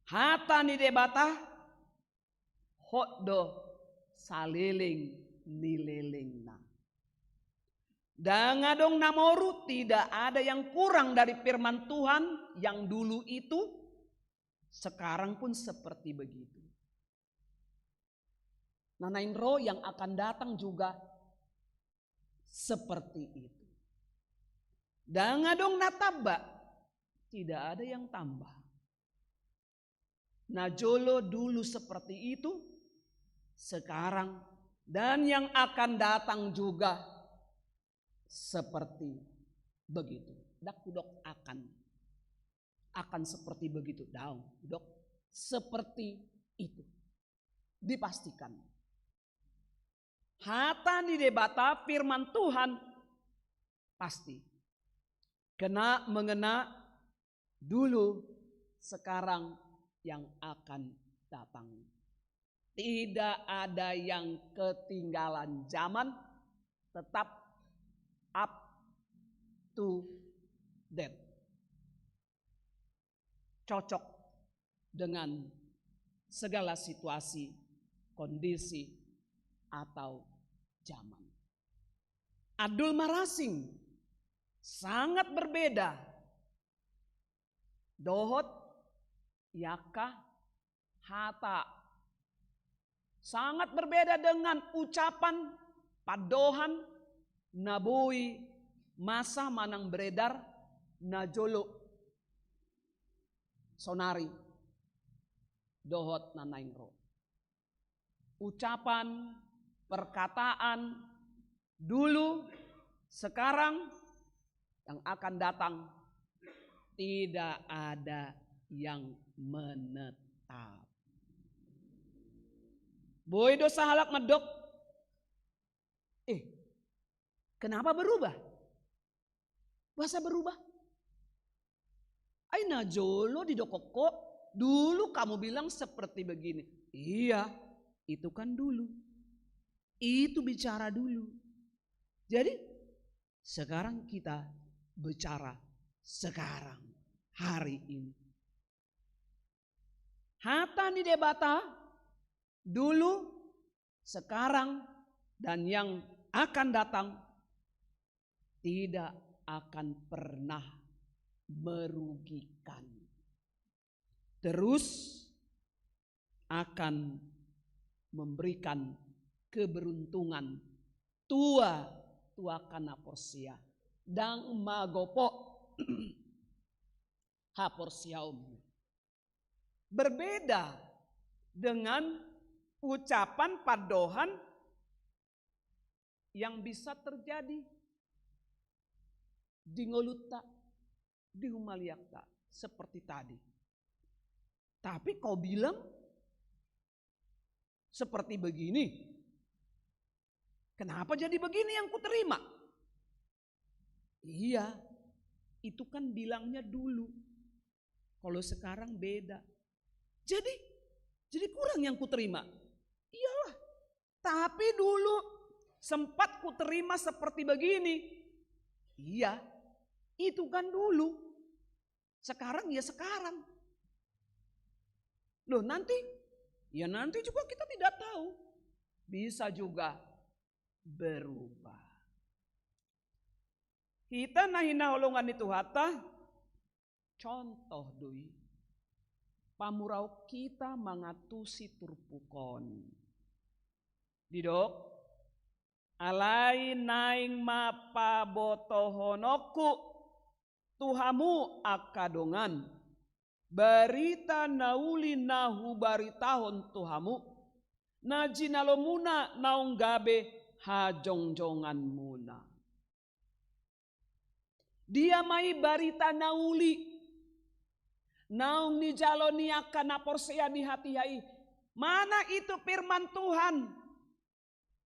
Hata ni Debata, hot do saleleng ni lelengna. Ndang adong na moru, tidak ada yang kurang dari firman Tuhan yang dulu itu, sekarang pun seperti begitu. Na naeng ro, yang akan datang juga seperti itu. Ndang adong na tamba, tidak ada yang tambah. Na jolo dulu seperti itu, sekarang, dan yang akan datang juga seperti begitu. Ndang hudok akan, akan seperti begitu. Daong, hudok seperti itu. Dipastikan. Hata ni Debata, firman Tuhan, pasti kena mengena dulu, sekarang, yang akan datang. Tidak ada yang ketinggalan zaman, tetap up to date. Cocok dengan segala situasi, kondisi, atau zaman. Andul marasing, sangat berbeda dohot i angka hata. Sangat berbeda dengan ucapan, pandohan na boi masa manang beredar na jolo, sonari, dohot na naeng ro. Ucapan, perkataan, dulu, sekarang, yang akan datang, tidak ada yang menetap. Boi do sahalak mandok, "Eh, kenapa berubah? Boasa berubah? Ai na jolo didokkon ho, dulu kamu bilang seperti begini." Iya, itu kan dulu. Itu bicara dulu. Jadi, sekarang kita bicara sekarang, hari ini. Hata ni Debata, dulu, sekarang, dan yang akan datang, tidak akan pernah merugikan. Terus akan memberikan keberuntungan tu angka na porsea. Ndang magopo haporseaon. Berbeda dengan ucapan, pandohan yang bisa terjadi di ngolunta, di humaliangta, seperti tadi. Tapi kau bilang seperti begini. Kenapa jadi begini yang kuterima? Iya, itu kan bilangnya dulu. Kalau sekarang beda. Jadi, jadi kurang yang kuterima. Iyalah, tapi dulu sempat kuterima seperti begini. Iya, itu kan dulu. Sekarang ya sekarang. Loh, nanti? Ya nanti juga kita tidak tahu. Bisa juga berubah. Hita na hinaholongan ni Tuhanta, contoh do i pamuraon hita mangantusi turpuk on. Didok, alai naeng ma pabotohononku tu hamu angka dongan barita na uli na hubaritahon tu hamu, na jinalomuna naung gabe hajongjonganmuna. Dia ma i barita na uli naung nijalo ni angka na porsea di hatiha i? Mana itu firman Tuhan,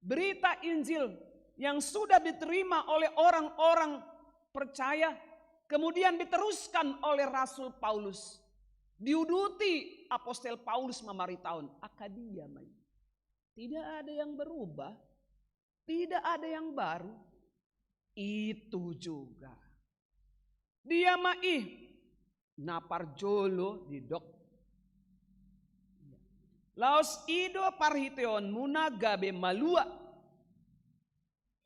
berita Injil yang sudah diterima oleh orang-orang percaya, kemudian diteruskan oleh Rasul Paulus? Diuduti Apostel Paulus mamaritahon, angka dia ma i. Tidak ada yang berubah. Tidak ada yang baru. Itu juga. Dia ma i? Na parjolo didok, laos i do parhiteonmuna gabe malua.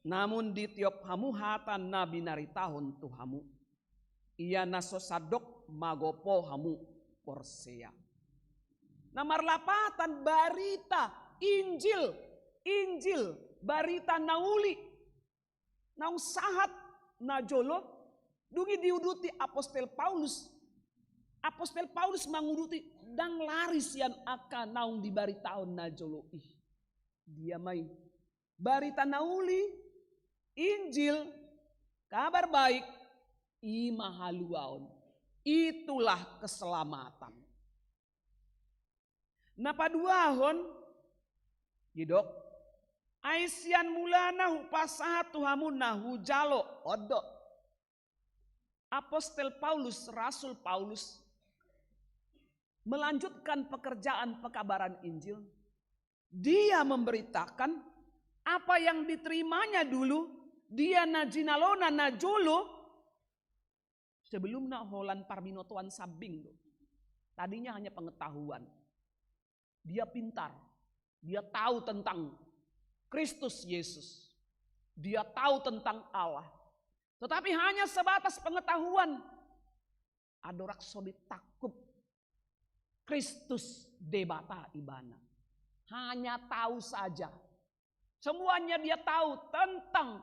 Namun ditiop hamu hata na binaritahon tu hamu, ia na so sandok magopo hamu porsea. Na marlapatan barita, Injil, Injil, barita na uli, naung sahat najolo, dung i diuduti apostel Paulus. Apostel Paulus manguduti, ndang lari sian angka naung dibaritahon najolo i. Dia ma i? Barita na uli, Injil, kabar baik, i ma haluaon. Itulah keselamatan. Na paduahon, didok, ai sian mulana hupasahat tu hamu na hujalo, on do. Apostel Paulus, Rasul Paulus, melanjutkan pekerjaan pekabaran Injil. Dia memberitakan apa yang diterimanya dulu, dia na jinalona najolo, sebelumna holan parbinotoan sambing do. Tadinya hanya pengetahuan. Dia pintar. Dia tahu tentang Kristus Yesus. Dia tahu tentang Allah. Tetapi hanya sebatas pengetahuan. Andorang so ditangkup Kristus Debata ibana. Hanya tahu saja. Semuanya dia tahu tentang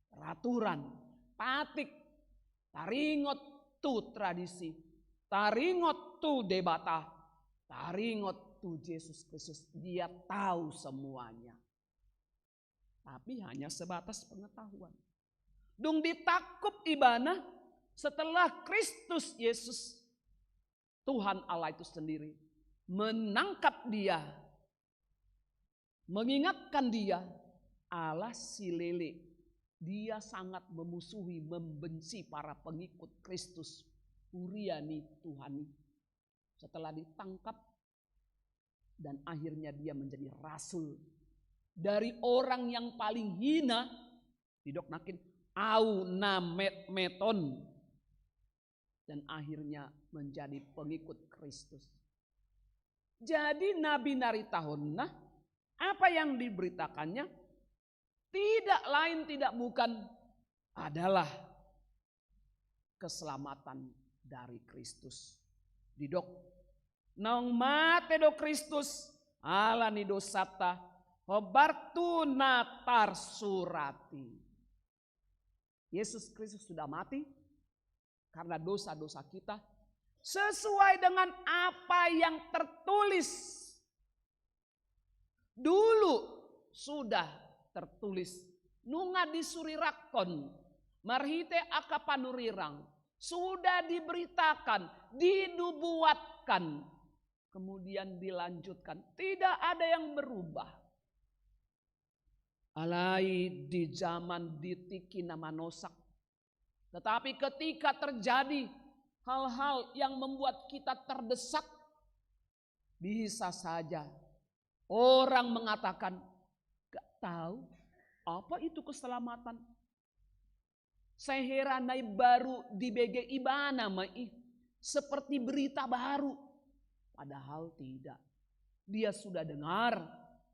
peraturan, patik, taringot tu tradisi, taringot tu Debata, taringot tu Jesus Kristus. Dia tahu semuanya. Tapi hanya sebatas pengetahuan. Dung ditangkup ibana, setelah Kristus Yesus, Tuhan Allah itu sendiri menangkap dia, mengingatkan dia, Allah silele. Dia sangat memusuhi, membenci para pengikut Kristus, huria ni Tuhan i. Setelah ditangkap, dan akhirnya dia menjadi rasul. Dari orang yang paling hina, didok nangkin, au na metmeton, dan akhirnya menjadi pengikut Kristus. Jadi na binaritahonna, apa yang diberitakannya, tidak lain tidak bukan adalah keselamatan dari Kristus. Didok, naung mate do Kristus ala ni dosanta, hombar tu na tarsurat i. Yesus Kristus sudah mati karena dosa-dosa kita, sesuai dengan apa yang tertulis. Dulu sudah tertulis, nunga disurirakkon marhite angka panurirang, sudah diberitakan, dinubuatkan, kemudian dilanjutkan. Tidak ada yang berubah. Alai di zaman, di tingki na manosak. Tetapi ketika terjadi hal-hal yang membuat kita terdesak, bisa saja orang mengatakan, "Gak tahu apa itu keselamatan." Sai hera na i baru dibege ibana ma i, seperti berita baru. Padahal tidak. Dia sudah dengar,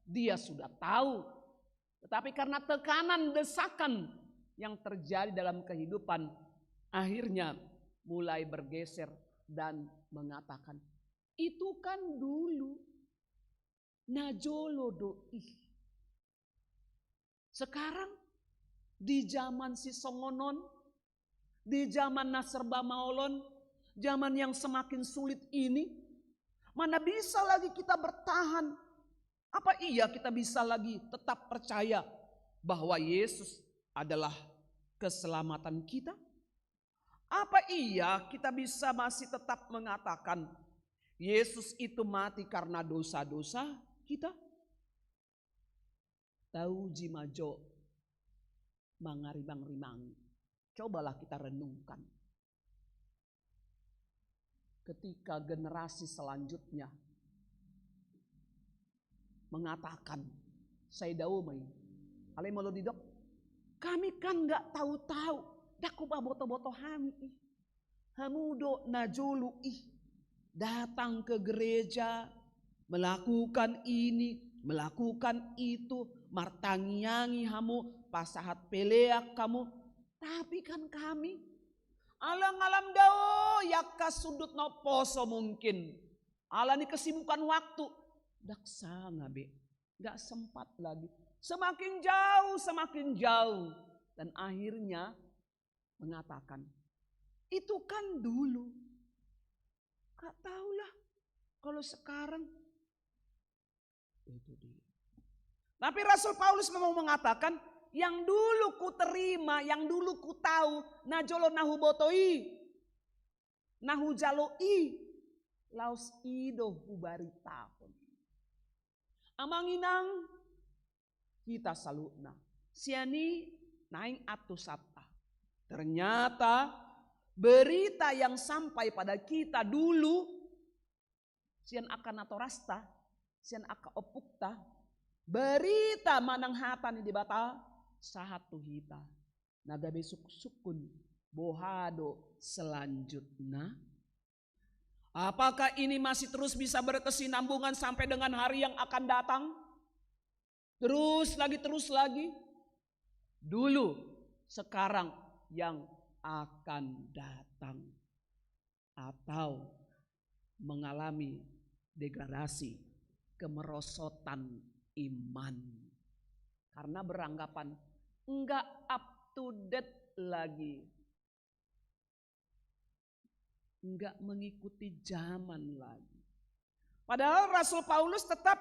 dia sudah tahu. Tetapi karena tekanan, desakan yang terjadi dalam kehidupan, akhirnya mulai bergeser dan mengatakan, "Itu kan dulu, najolo do i." Sekarang, di zaman sisongon on, di zaman na serba maol on, zaman yang semakin sulit ini, mana bisa lagi kita bertahan? Apa iya kita bisa lagi tetap percaya bahwa Yesus adalah keselamatan kita? Apa iya kita bisa masih tetap mengatakan Yesus itu mati karena dosa-dosa kita? Tauji ma jo mangarimang-rimangi. Cobalah kita renungkan. Ketika generasi selanjutnya mengatakan, sai dao ma i. Alai molo didok, "Kami kan nggak tahu-tahu, ndang hupaboto-boto hami i. Hamu do najolo i datang ke gereja, melakukan ini, melakukan itu, martangiangi hamu, pasahat pelean hamu. Tapi kan kami, alang-alang dao i angka sundut na umposo mungkin. Alani kesibukan waktu, ndang sanga be, nggak sempat lagi. Semakin jauh, semakin jauh. Dan akhirnya mengatakan, "Itu kan dulu. Nggak tahulah kalau sekarang." Itu dia. Tapi Rasul Paulus memang mengatakan, "Yang dulu kuterima, yang dulu kutahu, na jolo na huboto i, na hujalo i, laos i do hubaritahon." Amang inang, hita saluhutna, sian i naeng antusanta. Ternyata berita yang sampai pada kita dulu, sian angka natorasta, sian angka ompungta, berita manang hata ni Debata sahat tu hita. Na gabe suk-, sungkun, boha do selanjutna? Apakah ini masih terus bisa berkesinambungan sampai dengan hari yang akan datang? Terus lagi, terus lagi. Dulu, sekarang, yang akan datang. Atau mengalami degradasi, kemerosotan iman. Karena beranggapan nggak up to date lagi. Nggak mengikuti zaman lagi. Padahal Rasul Paulus tetap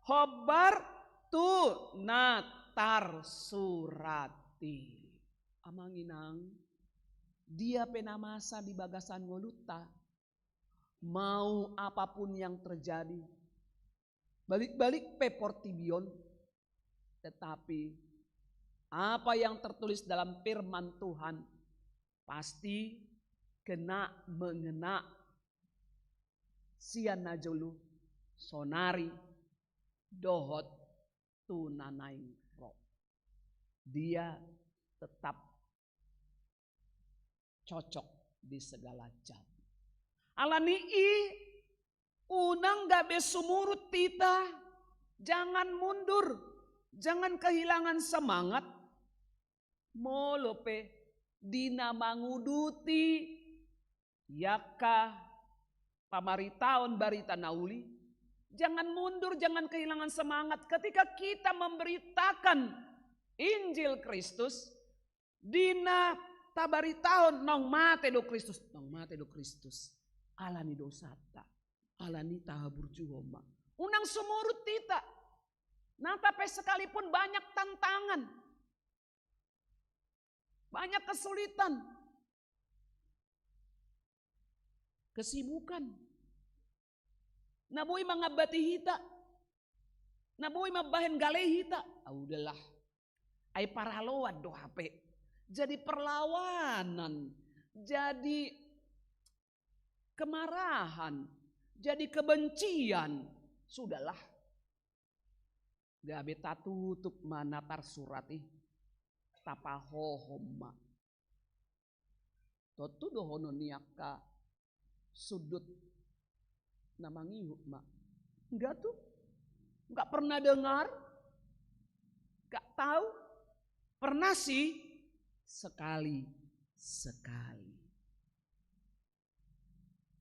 hombar tu na tarsurati. Amang inang, dia pe na masa di bagasan ngolunta, mau apapun yang terjadi, balik-balik pe portibi on, tetapi apa yang tertulis dalam firman Tuhan pasti kena mengena sian na jolo, sonari, dohot tu na naeng ro. Dia tetap cocok di segala zaman. Alani i, unang gabe sumurut hita, jangan mundur, jangan kehilangan semangat. Molo pe di na manguduti i angka pamaritaon barita na uli, jangan mundur, jangan kehilangan semangat ketika kita memberitakan Injil Kristus. Di na tabaritahon naung mate do Kristus, naung mate do Kristus alani dosanta, alani tahaburjuhon ma. Unang sumurut hita. Nata pe sekalipun banyak tantangan, banyak kesulitan, kesibukan, na boi mangambati hita, na boi mambahen gale hita, ah, udahlah. Ai paraloan do hape. Jadi perlawanan, jadi kemarahan, jadi kebencian. Sudahlah. Gabe tatutup ma na tarsurat i, tapahohom ma. Tontu dohonon ni angka sundut na mangihut ma, "Enggak tuh, enggak pernah dengar, enggak tahu, pernah sih, sekali-sekali."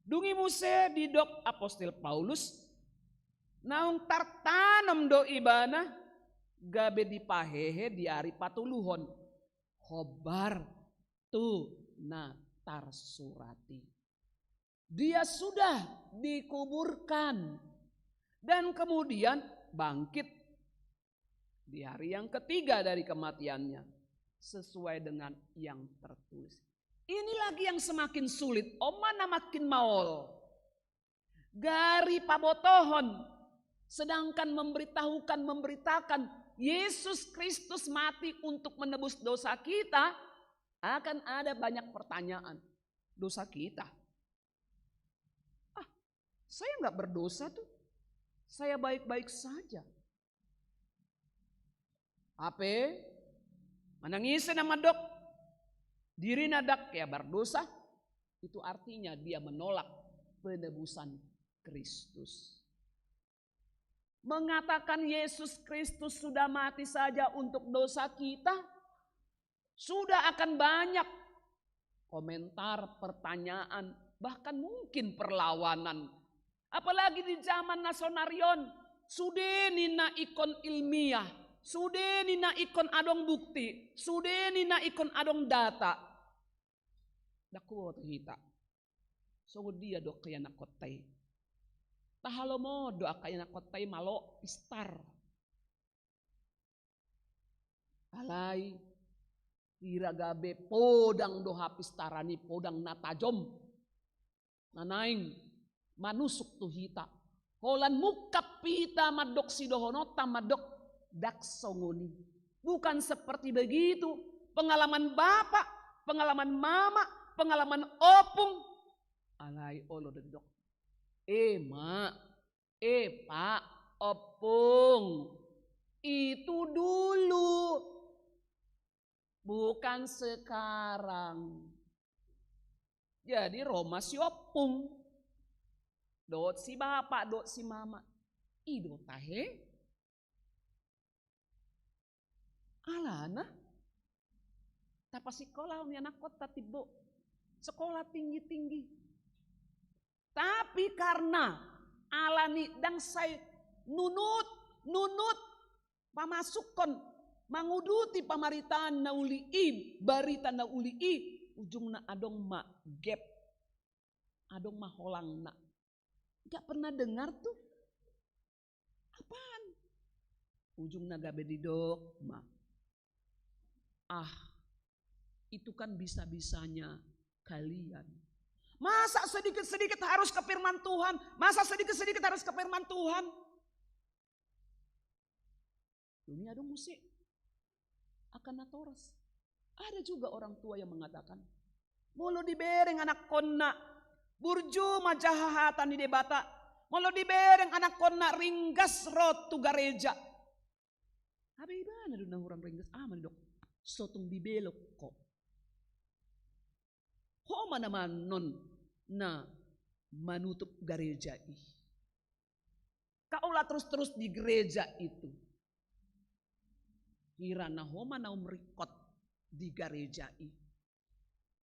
Dung i muse didok apostel Paulus, naung tartanom do ibana, gabe dipahehe di ari patoluhon, hombar tu na tarsurat i. Dia sudah dikuburkan dan kemudian bangkit di hari yang ketiga dari kematiannya, sesuai dengan yang tertulis. Ini lagi yang semakin sulit, on ma na makin maol. Gari pabotohon, sedangkan memberitahukan, memberitakan Yesus Kristus mati untuk menebus dosa kita, akan ada banyak pertanyaan. Dosa kita? Ah, saya nggak berdosa tuh. Saya baik-baik saja. Hape, manang ise na mandok dirina ndang hea berdosa, itu artinya dia menolak penebusan Kristus. mengatakan Yesus Kristus sudah mati saja untuk dosa kita, sudah akan banyak komentar, pertanyaan, bahkan mungkin perlawanan. Apalagi di zaman na sonari on, sude ninna ingkon ilmiah, sude ninna ingkon adong bukti, sude ninna ingkon adong data. Ndang huboto hita. Songon dia do angka ianakhonta i? Tahalomohon do angka ianakhonta i malo pistar. Alai hira gabe podang do hapistaran i, podang na tajom, na naeng manusuk tu hita. Holan mungkap hita mandok sidohononta mandok, ndang songon i. Bukan seperti begitu. Pengalaman bapa, pengalaman mama, pengalaman ompung. Alai olo do didok, "Eh, Mak, eh, Pak, Ompung, itu dulu, bukan sekarang." Jadi ro ma si ompung dohot si bapa dohot si mama, "I do tahe?" Alana tapasikolahon ianakhonta timbo sekolah tinggi-tinggi. Tapi karna alani ndang sai nunut, nunut pamasukhon, manguduti pamaritaan na uli i, barita na uli i, ujungna adong ma gap, adong ma holangna. Nggak pernah dengar tuh. Apaan? Ujungna gabe didok ma, "Ah, itu kan bisa-bisanya kalian. Masa sedikit-sedikit harus ke firman Tuhan? Masa sedikit-sedikit harus ke firman Tuhan?" Dung i adong muse angka natoras. Ada juga orang tua yang mengatakan, molo dibereng anakhonna burju manjaha hata ni Debata, molo dibereng anakhonna ringgas ro tu gareja, "Abe ibana do na hurang ringgas." "Aha ma," didok, "so tung dibelok ho. Ho ma na manon na manutup gareja i. Kaula terus-terus di gereja itu. Hira na ho ma na umringkot di gareja i.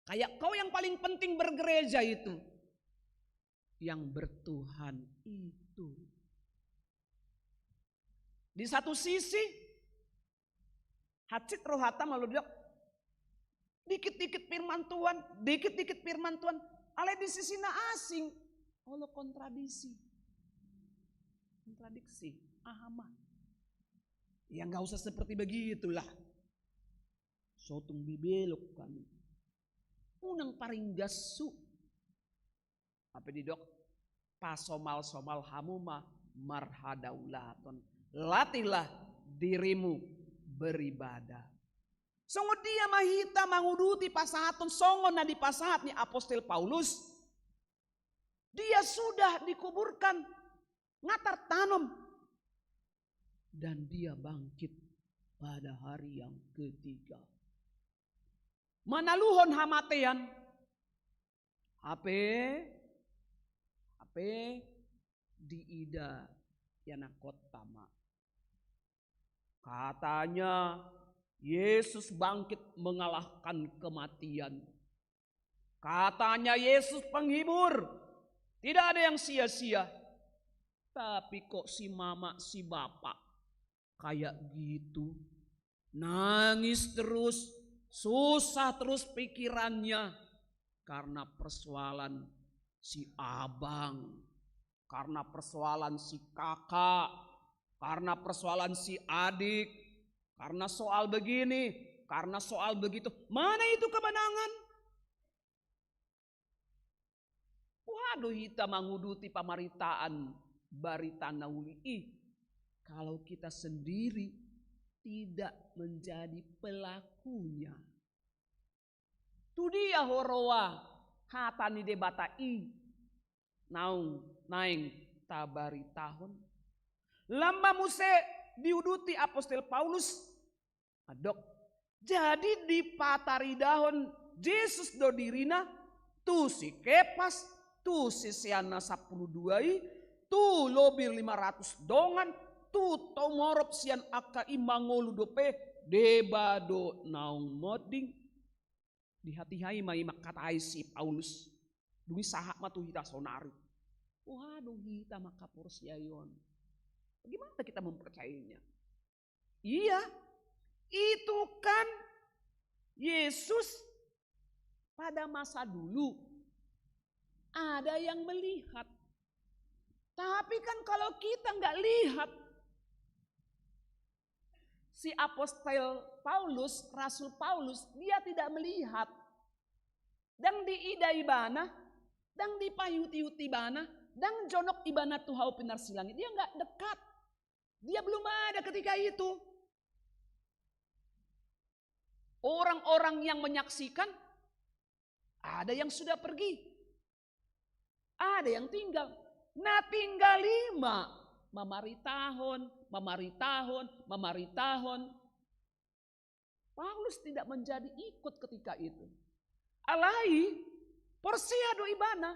Kayak kau yang paling penting bergereja itu, yang bertuhan itu." Di satu sisi, hansit rohanta molo didok, dikit-dikit firman Tuhan, dikit-dikit firman Tuhan. Alai di sisi na asing, olo kontradisi. Kontradiksi, aha ma? Ya, nggak usah seperti begitulah. So tung dibelok hami. Unang paringgashu. Ape didok, pasomal-somal hamu ma marhadaulaton. Latihlah dirimu beribadah. Songon dia ma hita manguduti pasahaton songon na dipasahat ni apostel Paulus. Dia sudah dikuburkan, nga tartanom, dan dia bangkit pada hari yang ketiga. Manaluhon hamatean, hape, hape diida ianakhonta ma. Katanya Yesus bangkit mengalahkan kematian. Katanya Yesus penghibur. Tidak ada yang sia-sia. Tapi kok si mama, si bapak kayak gitu. Nangis terus, susah terus pikirannya karena persoalan si abang, karena persoalan si kakak, karena persoalan si adik, karena soal begini, karena soal begitu. Mana itu kemenangan? Boha do hita manguduti pamaritaan barita na uli i, kalau kita sendiri tidak menjadi pelakunya? Tu dia huroha hata ni Debata i naung naeng tabaritahon? Lam ma muse diuduti apostel Paulus, mandok, jadi dipataridahon Jesus do dirina tu si Kepas, tu siseanna sampulu dua i, tu lobi lima ratus dongan, tu tomorop sian angka i mangolu dope, deba do naung monding. Di hatiha i ma i mangkatai si Paulus. Dung i sahat ma tu hita saonari. Boha do hita mangkaporseai on? Bagaimana kita mempercayainya? Iya, itu kan Yesus pada masa dulu ada yang melihat. Tapi kan kalau kita nggak lihat, si apostel Paulus, Rasul Paulus, dia tidak melihat. Ndang diida ibana, ndang dipaihut-ihut ibana, ndang jonok ibana tu hau pinarsilang i. Dia nggak dekat. Dia belum ada ketika itu. Orang-orang yang menyaksikan, ada yang sudah pergi, ada yang tinggal. Na tinggal i ma mamaritahon, mamaritahon, mamaritahon. Paulus tidak menjadi ikut ketika itu. Alai, porsea do ibana.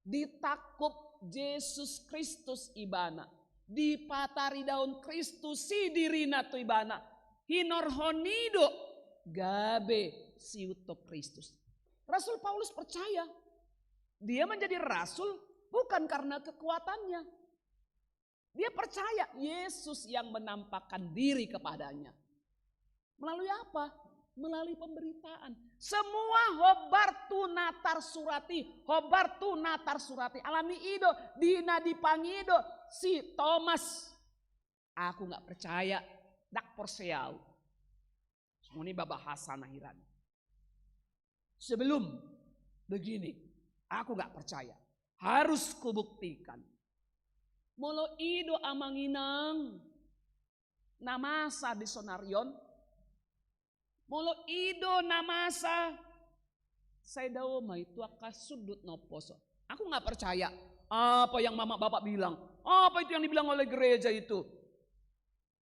Ditangkup Jesus Kristus ibana. Dipataridahon Kristus i dirina tu ibana. Hinorhon i do gabe siuthon Kristus. Rasul Paulus percaya. Dia menjadi rasul bukan karena kekuatannya. Dia percaya Yesus yang menampakkan diri kepadanya. Melalui apa? Melalui pemberitaan. Semua hombar tu na tarsurat i, hombar tu na tarsurat i. Alani i do, di na dipangido si Tomas. Aku nggak percaya, ndang porsea au. Songon i ba bahasa na hiran. Sebelum begini, aku nggak percaya. Harus kubuktikan. Molo i do amang inang na masa di sonari on, molo i do na masa, sai dao ma i tu angka sundut na umposo. Aku nggak percaya apa yang mama bapak bilang, apa itu yang dibilang oleh gereja itu.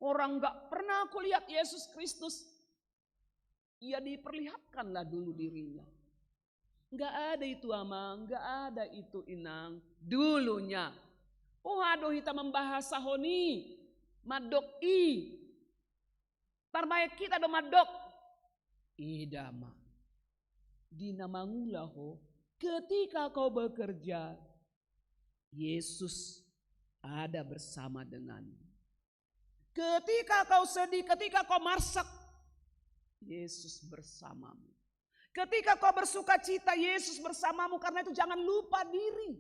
Orang nggak pernah aku lihat Yesus Kristus. Ia diperlihatkanlah dulu dirinya. Nggak ada itu amang, nggak ada itu inang. Dulunya. Boha do hita mambahasahon i, mandok i. Tarbahen hita do mandok. Ida ma. Di na mangula ho, ketika kau bekerja, Yesus ada bersama denganmu. Ketika kau sedih, ketika kau marsak, Yesus bersamamu. Ketika kau bersuka cita, Yesus bersamamu. Karena itu jangan lupa diri.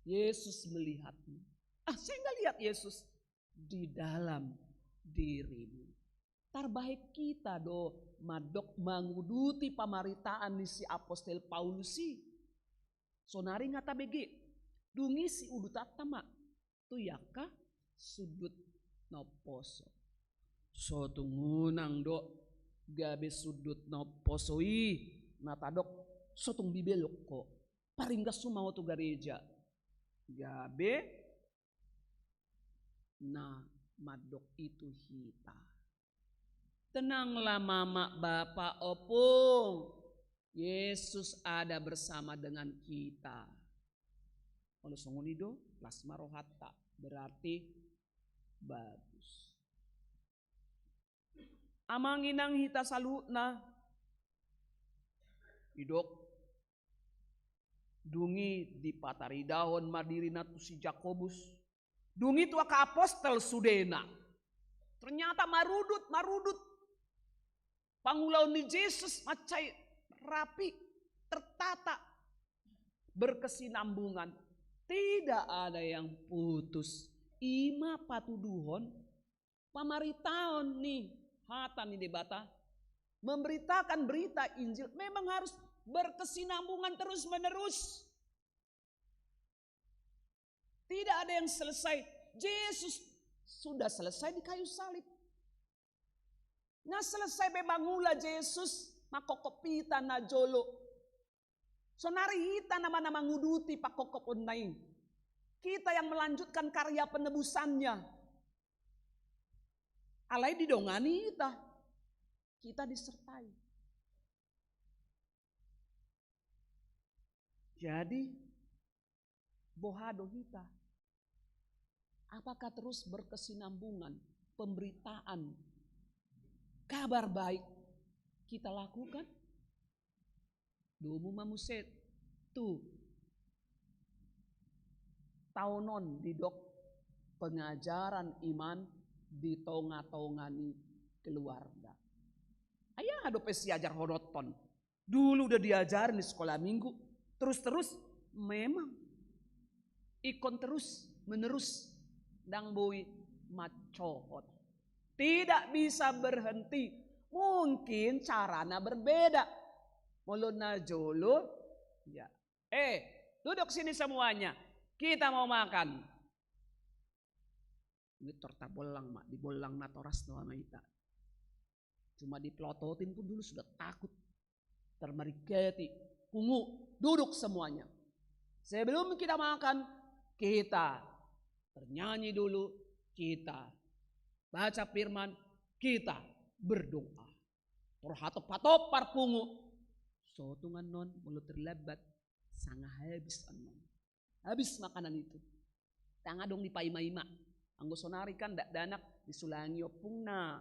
Yesus melihatmu. Ah, saya nggak lihat Yesus di dalam dirimu. Tarbahen hita do mandok manguduti pamaritaan ni si apostel Paulus i. Sonari nga tabege, dung i siudutanta ma tu angka sundut na umposo. Sotung unang do gabe sundut na umposo i na tadok, sotung dibelok ho, paringgas ma ho tu gareja. Gabe na mandok i tu hita. Tenanglah mama bapa ompung. Yesus ada bersama dengan kita. Molo songon i do, las ma rohanta, berarti bagus. Amang inang hita saluhutna, didok, dung i dipataridahon ma dirina tu si Jakobus, dung i tu angka apostel sudena. Ternyata marudut, marudut. Pangulaon ni Jesus mansai rapi, tertata, berkesinambungan. Tidak ada yang putus. I ma patuduhon pamaritaon ni hata ni Debata. Memberitakan berita Injil memang harus berkesinambungan terus-menerus. Tidak ada yang selesai. Jesus sudah selesai di kayu salib. Nga selesai be mangula Jesus mangkophop hita na jolo. Sonari hita nama na manguduti pangkophoponna i. Kita yang melanjutkan karya penebusannya. Alai didongani hita. Kita disertai. Jadi, Boha do hita? Apakah terus berkesinambungan pemberitaan kabar baik kita lakukan? Domu ma muse tu taon on didok pengajaran iman di tonga-tonga ni keluarga. Ai aha dope siajarhonon? Dulu udah diajarin di sekolah minggu, terus-terus memang ingkon terus menerus, ndang boi mancohot. Tidak bisa berhenti. Mungkin carana berbeda. Molo na jolo, ya. Eh, duduk sini semuanya. Kita mau makan. Ini tor tabollang ma, dibollang natoras do ama ita. Cuma diplototin pun dulu sudah takut. Termeringketi. Pungu, duduk semuanya. Sebelum kita makan, kita bernyanyi dulu, kita baca firman, kita berdoa. Tor hatop-hatop parpungu. So tung annon molo terlambat, sanga habis annon. Habis makanan itu. Ndang adong dipaima-ima. Anggo sonari kan dakdanak disulangi ompungna.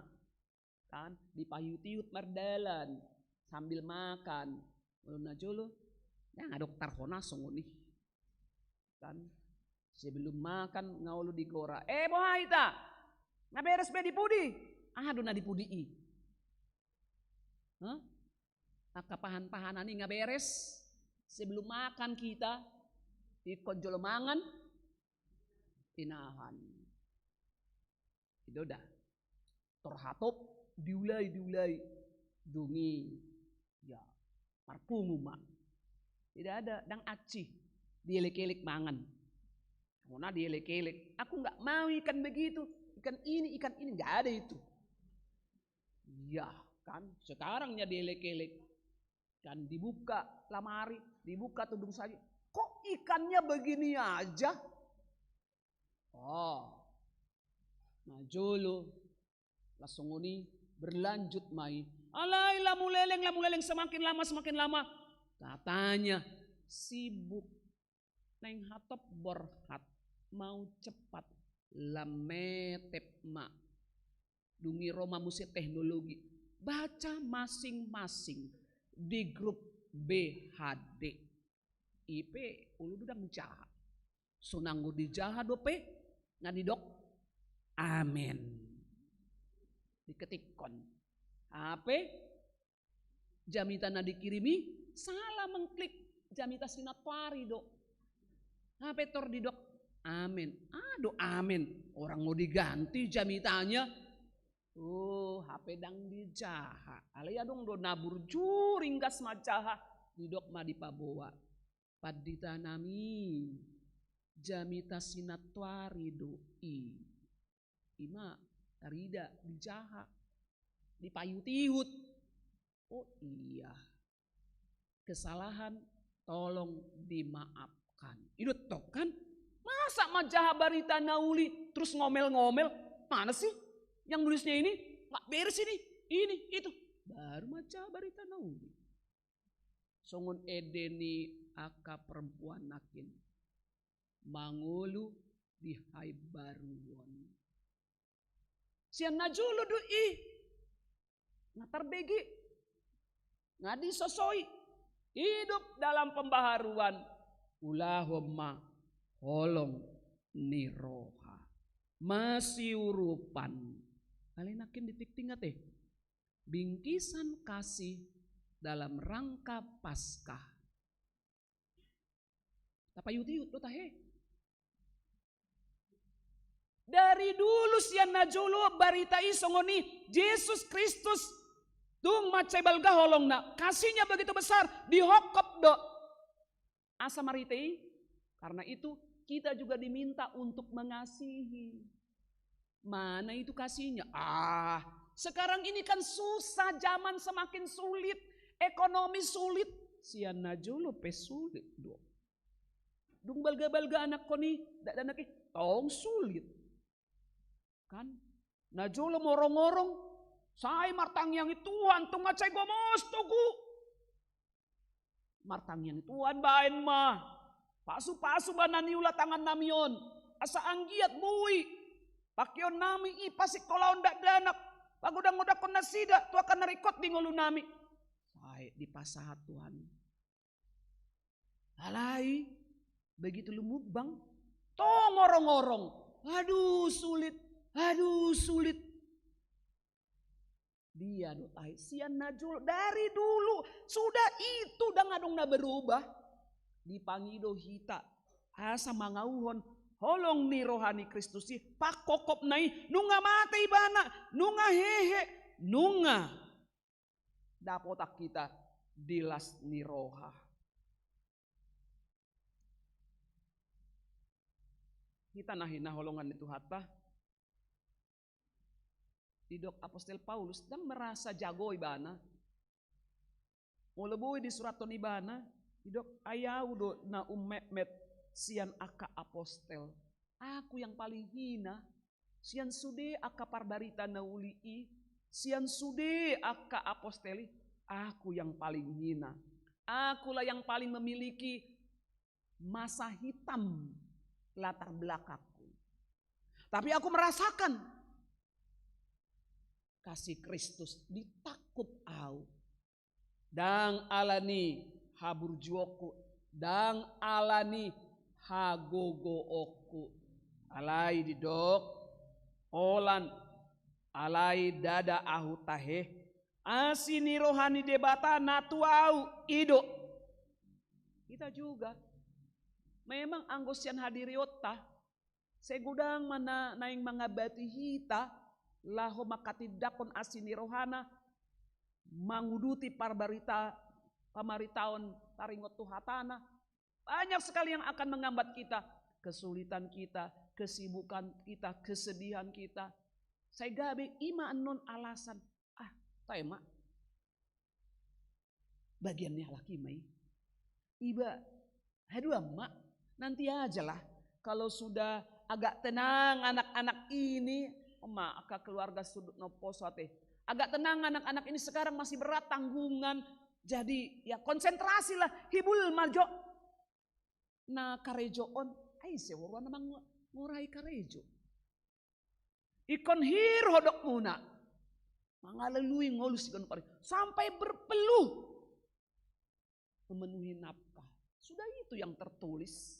Kan, dipaihut-ihut mardalan sambil makan. Molo na jolo, ndang adong tarhona songon i. Kan, sebelum makan nga olo digora. Eh, boha hita? Nga beres be di pudi? Aha do na di pudi i? Hah? Angka pahan-pahanan i nga beres? Sebelum makan kita, ingkon jolo mangan, pinahan. I do da. Tor hatop, diulai, diulai. Dung i, ya, marpungu ma. Tidak ada, ndang aci. Dielek-elek mangan. Mona dielek-elek. Aku nggak mau ikan begitu. Ikan ini, ikan ini, nggak ada itu. Ya, kan? Sekarang nya dielek-elek. Kan dibuka lamari, dibuka tudung saji. Kok ikannya begini aja? Oh. Na jolo, laos songon i berlanjut ma i. Alai lam uleleng, lam uleleng, semakin lama, semakin lama. Katanya sibuk. Naeng hatop borhat, mau cepat, lam metep ma. Dung i ro ma muse teknologi. Baca masing-masing di grup B H D. I pe olo do ndang dijaha. So nanggo dijaha dope, nga didok amen. Diketikkon. Hape jamita na dikirim i salah mengklik, jamita sinatuari do. Hape tor didok amen. Aha do amen? Orang mau diganti jamitanya. Oh, hape ndang dijaha. Alai adong do na burju ringgas manjaha, didok ma dipaboa. Pandita nami, jamita sinatuari do i. I ma tarida dijaha, dipaihut-ihut. Oh iya. Kesalahan tolong dimaafkan. I do tong kan? Masa manjaha barita na uli terus ngomel-ngomel? Mana sih yang nulisnya ini? Nggak beres ini, ini, itu. Baru manjaha barita na uli. Songon ende ni angka perempuan nangkin mangolu di haimbaruon. Sian na jolo do i. Nga tarbege. Nga disosoi. Hidup dalam pembaharuan. Ulahon ma holong ni roha. Masiurupan. Alai nangkin di tingting ate. Bingkisan kasih dalam rangka Paskah. Tapaihut-ihut do tahe. Dari dulu sian na jolo barita i songon i, Jesus Kristus tung mansai balga holongna, kasihnya begitu besar, dihophop do. Asa marhite i, karena itu kita juga diminta untuk mengasihi. Mana itu kasihnya? Ah, sekarang ini kan susah, zaman semakin sulit, ekonomi sulit. Sian na jolo pe sulit do. Dung balga-balga anakkon i, dakdanak i, tong sulit. Kan? Na jolo morong-orong, sai martangiang i Tuhan, tung mansai gomos togu. Martangiang i Tuhan baen ma. Pasu-pasu ma na niula tangannami on, asa anggiat boi pangkeonnami i pasingkolahon dakdanak, pagodang-godangkon nasida tu angka na ringkot di ngolunami. Sai dipasahat Tuhan. Alai begitu lumumbang, tong orong-orong. Aduh, sulit. Aduh, sulit. Dia do tahe sian na jolo, dari dulu sudah itu, ndang adong na berubah. Dipangido hita asa mangauhon holong ni roha ni Kristus i, pangkopkopna i, nunga mate ibana, nunga hehe, nunga dapotan hita di las ni roha. Hita na hinaholongan ni Tuhanta, didok apostel Paulus, ndang merasa jago ibana. Molo boi disurathon ibana, didok, ai ahu do na ummetmet sian angka apostel. Aku yang paling hina. Sian sude angka parbarita na uli i, sian sude angka apostel i, aku yang paling hina. Akulah yang paling memiliki masa hitam latar belakangku. Tapi aku merasakan kasih Kristus di tangkup ahu. Ndang ala ni haburjuonku, ndang ala ni hagogoonku. Alai didok, holan, alai ndada ahu tahe, asi ni roha ni Debata na tu ahu i do. Kita juga. Memang anggo sian hadirionta, sai godang ma na naeng mangambati hita, laho manghatindanghon asi ni rohana, manguduti parbarita, pamaritaon taringot tu hatana. Banyak sekali yang akan menghambat kita, kesulitan kita, kesibukan kita, kesedihan kita. Sai gabe i ma annon alasan, ah, tahe ma. Bagian ni halak i ma i. Iba, aduh, ama, nanti aja lah. Kalau sudah agak tenang anak-anak ini, ma angka keluarga sudut nopo so ate. Agak tenang anak-anak ini, sekarang masih berat tanggungan. Jadi, ya, konsentrasilah, hibul ma jo. Na karejo on, ai ise huroha na mangurai karejo. Ingkon hir ho dokmuna mangalului ngolu siganup ari sampai berpeluh memenuhi nafkah. Sudah itu yang tertulis.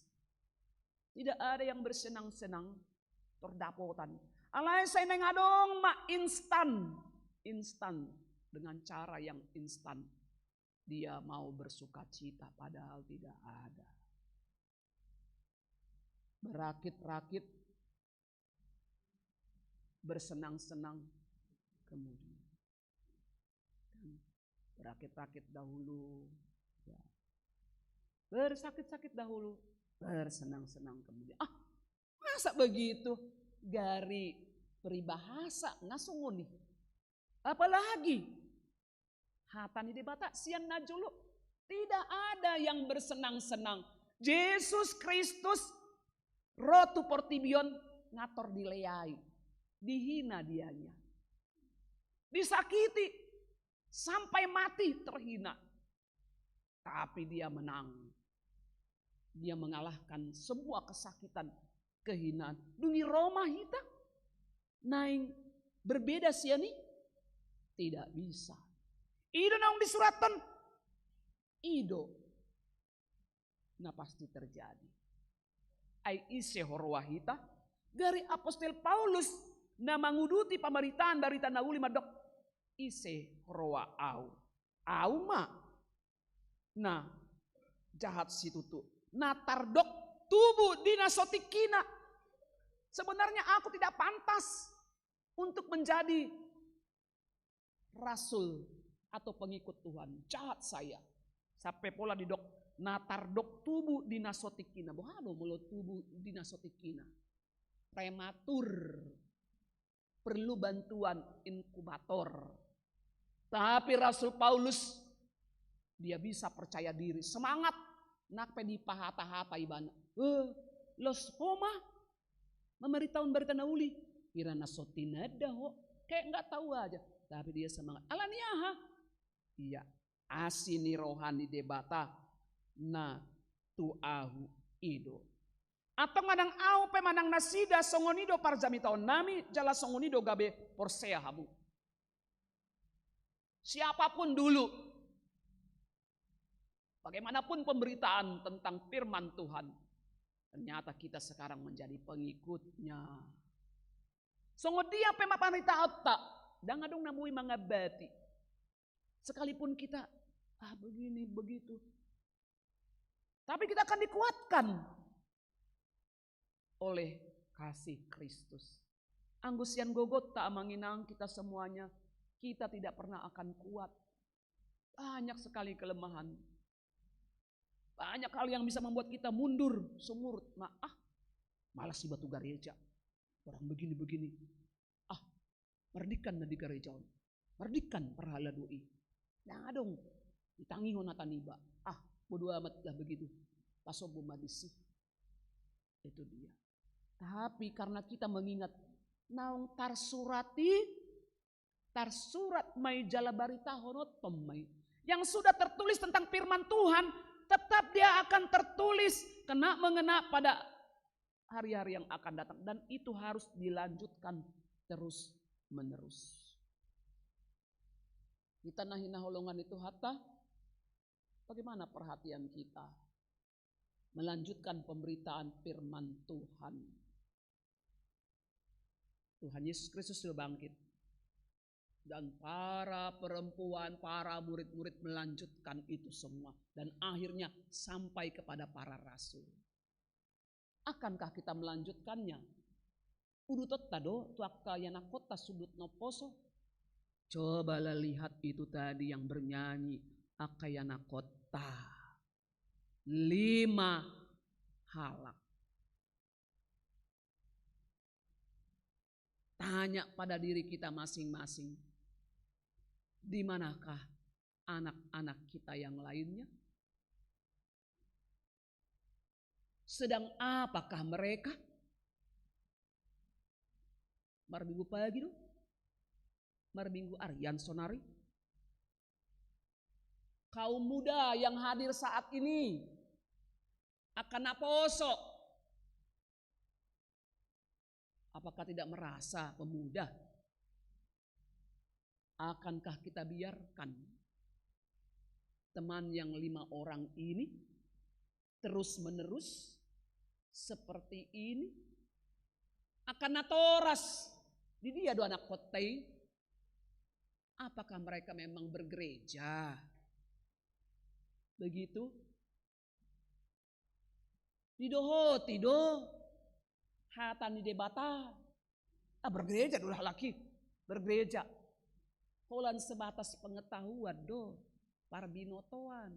Tidak ada yang bersenang-senang, terdapotan. Alai sai naeng adong ma instan, instan, dengan cara yang instan. Dia mau bersukacita padahal tidak ada. Berakit-rakit, bersenang-senang kemudian. Kan, berakit-rakit dahulu, ya. Bersakit-sakit dahulu, bersenang-senang kemudian. Ah, masa begitu? Gari peribahasa nga songon i. Apalagi hata ni Debata sian na jolo, tidak ada yang bersenang-senang. Jesus Kristus ro tu portibi on nga tor dileai, dihina dianya, disakiti, sampai mati terhina. Tapi dia menang. Dia mengalahkan semua kesakitan, kehinaan. Dung i ro ma hita naeng berbeda sian i? Tidak bisa. I do naung disurathon, i do na pasti terjadi. Ai ise huroha hita? Gari apostel Paulus na manguduti pamaritaan barita na uli mandok, ise huroha ahu? Ahu ma na jahat situtu, na tardok tubu di na so tingkina. Sebenarnya aku tidak pantas untuk menjadi rasul atau pengikut Tuhan. Jahat saya. Sampai pola didok, na tardok tubu di na so tingkina. Boha do molo tubu di na so tingkina? Prematur. Perlu bantuan inkubator. Tapi Rasul Paulus, dia bisa percaya diri, semangat. Nang pe dipahata-hata ibana, eh, los ho ma mamaritahon barita na uli. Hira na so tinanda ho, kayak nggak tahu aja. Tapi dia semangat. Ala ni aha? Iya, asi ni roha ni Debata na tu ahu i do. Antong manang ahu pe manang nasida, songon i do parjamitaonnami, jala songon i do gabe porsea hamu. Siapapun dulu, bagaimanapun pemberitaan tentang firman Tuhan, ternyata kita sekarang menjadi pengikutnya. Songon dia pe ma panritaonta, ndang adong na boi mangambati. Sekalipun kita, ah, begini, begitu. Tapi kita akan dikuatkan oleh kasih Kristus. Anggo sian gogonta, amang inang, kita semuanya, kita tidak pernah akan kuat. Banyak sekali kelemahan. Banyak hal yang bisa membuat kita mundur, sumurut. Ma, ah, malas iba tu gareja. Orang begini-begini. Ah, mardingkan na di gareja on. Mardingkan parhalado i. Ndang adong ditangihon hata niba. Ah, bodo amat lah begitu. Pasombu ma disi. Itu dia. Tapi karena kita mengingat naung tarsurat i, tarsurat ma i jala baritahononton ma i. Yang sudah tertulis tentang firman Tuhan, tetap dia akan tertulis kena mengena pada hari-hari yang akan datang. Dan itu harus dilanjutkan terus-menerus. Kita na hinaholongan ni Tuhanta, bagaimana perhatian kita melanjutkan pemberitaan firman Tuhan? Tuhan Yesus Kristus sudah bangkit. Dan para perempuan, para murid-murid melanjutkan itu semua. Dan akhirnya sampai kepada para rasul. Akankah kita melanjutkannya? Udutonta do tu angka ianakhonta sundut naposo. Cobalah lihat itu tadi yang bernyanyi, angka ianakhonta. Lima halak. Tanya pada diri kita masing-masing, di manakah anak-anak kita yang lainnya? Sedang apakah mereka? Marminggu pagi do? Marminggu arian sonari? Kaum muda yang hadir saat ini, angka naposo, apakah tidak merasa pemuda? Akankah kita biarkan teman yang lima orang ini terus-menerus seperti ini? Angka natoras, di dia do anakhonta i? Apakah mereka memang bergereja? Begitu? Didohoti do hata ni Debata. Ah, bergereja do halak i, bergereja. Holan sebatas pengetahuan do, parbinotoan.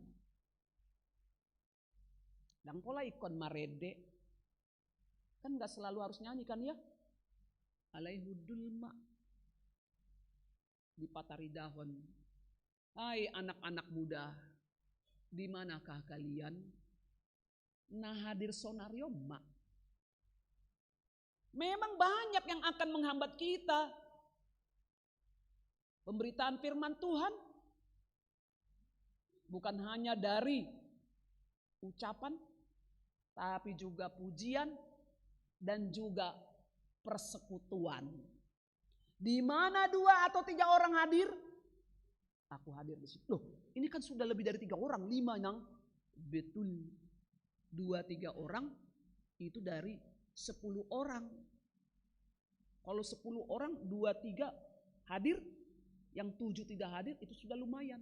Ndang pola ingkon marende. Kan nggak selalu harus nyanyi kan ya? Alai hundul ma dipataridahon. Hai anak-anak muda, di manakah kalian? Na hadir sonari on ma. Memang banyak yang akan menghambat kita. Pemberitaan firman Tuhan bukan hanya dari ucapan, tapi juga pujian dan juga persekutuan. Di mana dua atau tiga orang hadir, aku hadir di situ. Loh, ini kan sudah lebih dari tiga orang, lima nang. Betul. Dua tiga orang itu dari sepuluh orang. Kalau sepuluh orang, dua tiga hadir, yang tujuh tidak hadir, itu sudah lumayan.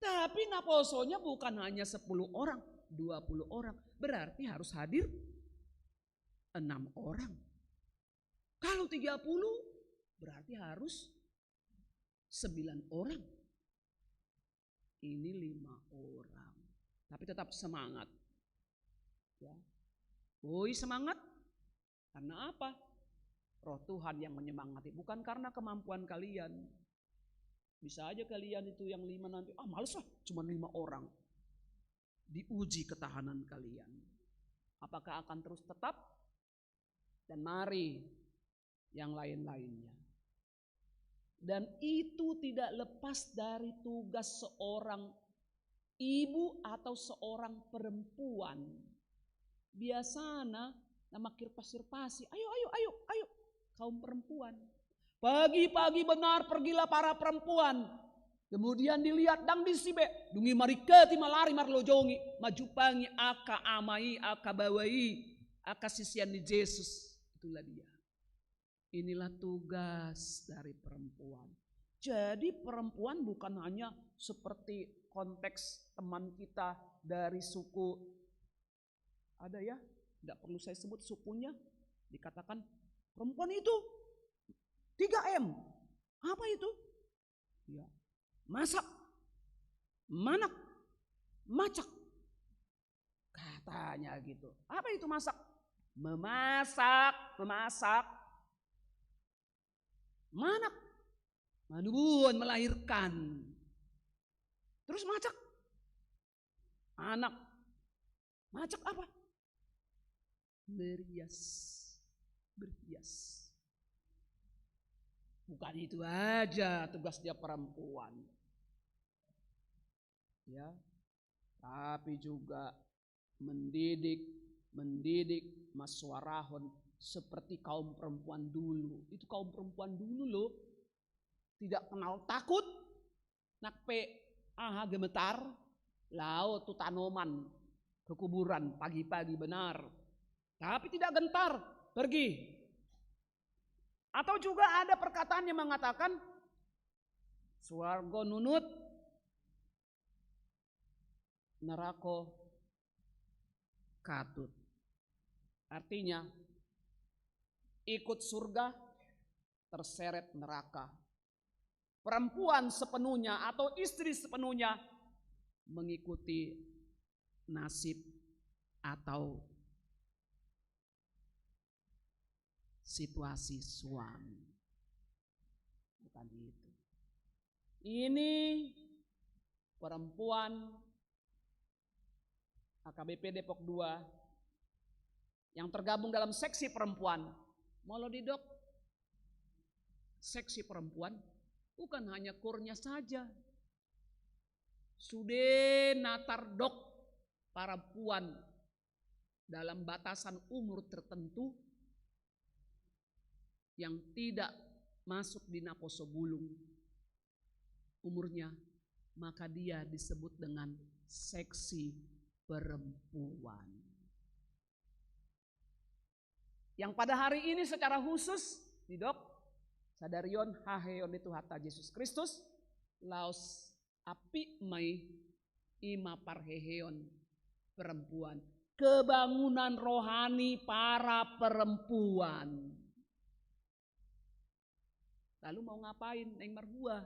Tapi naposonya bukan hanya sepuluh orang, dua puluh orang. Berarti harus hadir enam orang. Kalau tiga puluh, berarti harus sembilan orang. Ini lima orang. Tapi tetap semangat. Ya. Boi semangat. Karena apa? Roh Tuhan yang menyemangati. Bukan karena kemampuan kalian. Bisa aja kalian itu yang lima nanti, ah, males lah, cuma lima orang. Diuji ketahanan kalian. Apakah akan terus tetap? Dan mari yang lain-lainnya. Dan itu tidak lepas dari tugas seorang ibu atau seorang perempuan. Biasana na mangkirpas-irpasi, "Ayo, ayo, ayo, ayo, kaum perempuan." Pagi-pagi benar pergilah para perempuan. Kemudian dilihat, ndang disi be, dung i maringkati, malari, marlojongi, manjumpangi angka ama i, angka baoa i, angka sisean ni Jesus. Itulah dia. Inilah tugas dari perempuan. Jadi perempuan bukan hanya seperti konteks teman kita dari suku, ada ya, nggak perlu saya sebut sukunya, dikatakan perempuan itu tiga M. Apa itu? Ya. Masak, manak, macak. Katanya gitu. Apa itu masak? Memasak, memasak. Manak, manubuhon, melahirkan. Terus macak, anak. Macak apa? Merias, berhias. Bukan itu aja tugasnya perempuan. Ya, tapi juga mendidik, mendidik, masuarahon seperti kaum perempuan dulu. Itu kaum perempuan dulu loh. Tidak kenal takut, nang pe aha gemetar, laho tu tanoman, ke kuburan, pagi-pagi benar. Tapi tidak gentar, pergi. Atau juga ada perkataan yang mengatakan, suargo nunut, narako katut. Artinya, ikut surga, terseret neraka. Perempuan sepenuhnya atau istri sepenuhnya mengikuti nasib atau situasi suami. Bukan itu. Ini perempuan H K B P Depok dua yang tergabung dalam seksi perempuan. Molo didok seksi perempuan, bukan hanya kornya saja. Sude na tardok perempuan dalam batasan umur tertentu yang tidak masuk di naposo bulung umurnya, maka dia disebut dengan seksi perempuan. Yang pada hari ini secara khusus didok sadari on haheheon ni Tuhanta Jesus Kristus, laos api ma i, ima parheheon perempuan. Kebangunan rohani para perempuan. Lalu mau ngapain naeng marhua?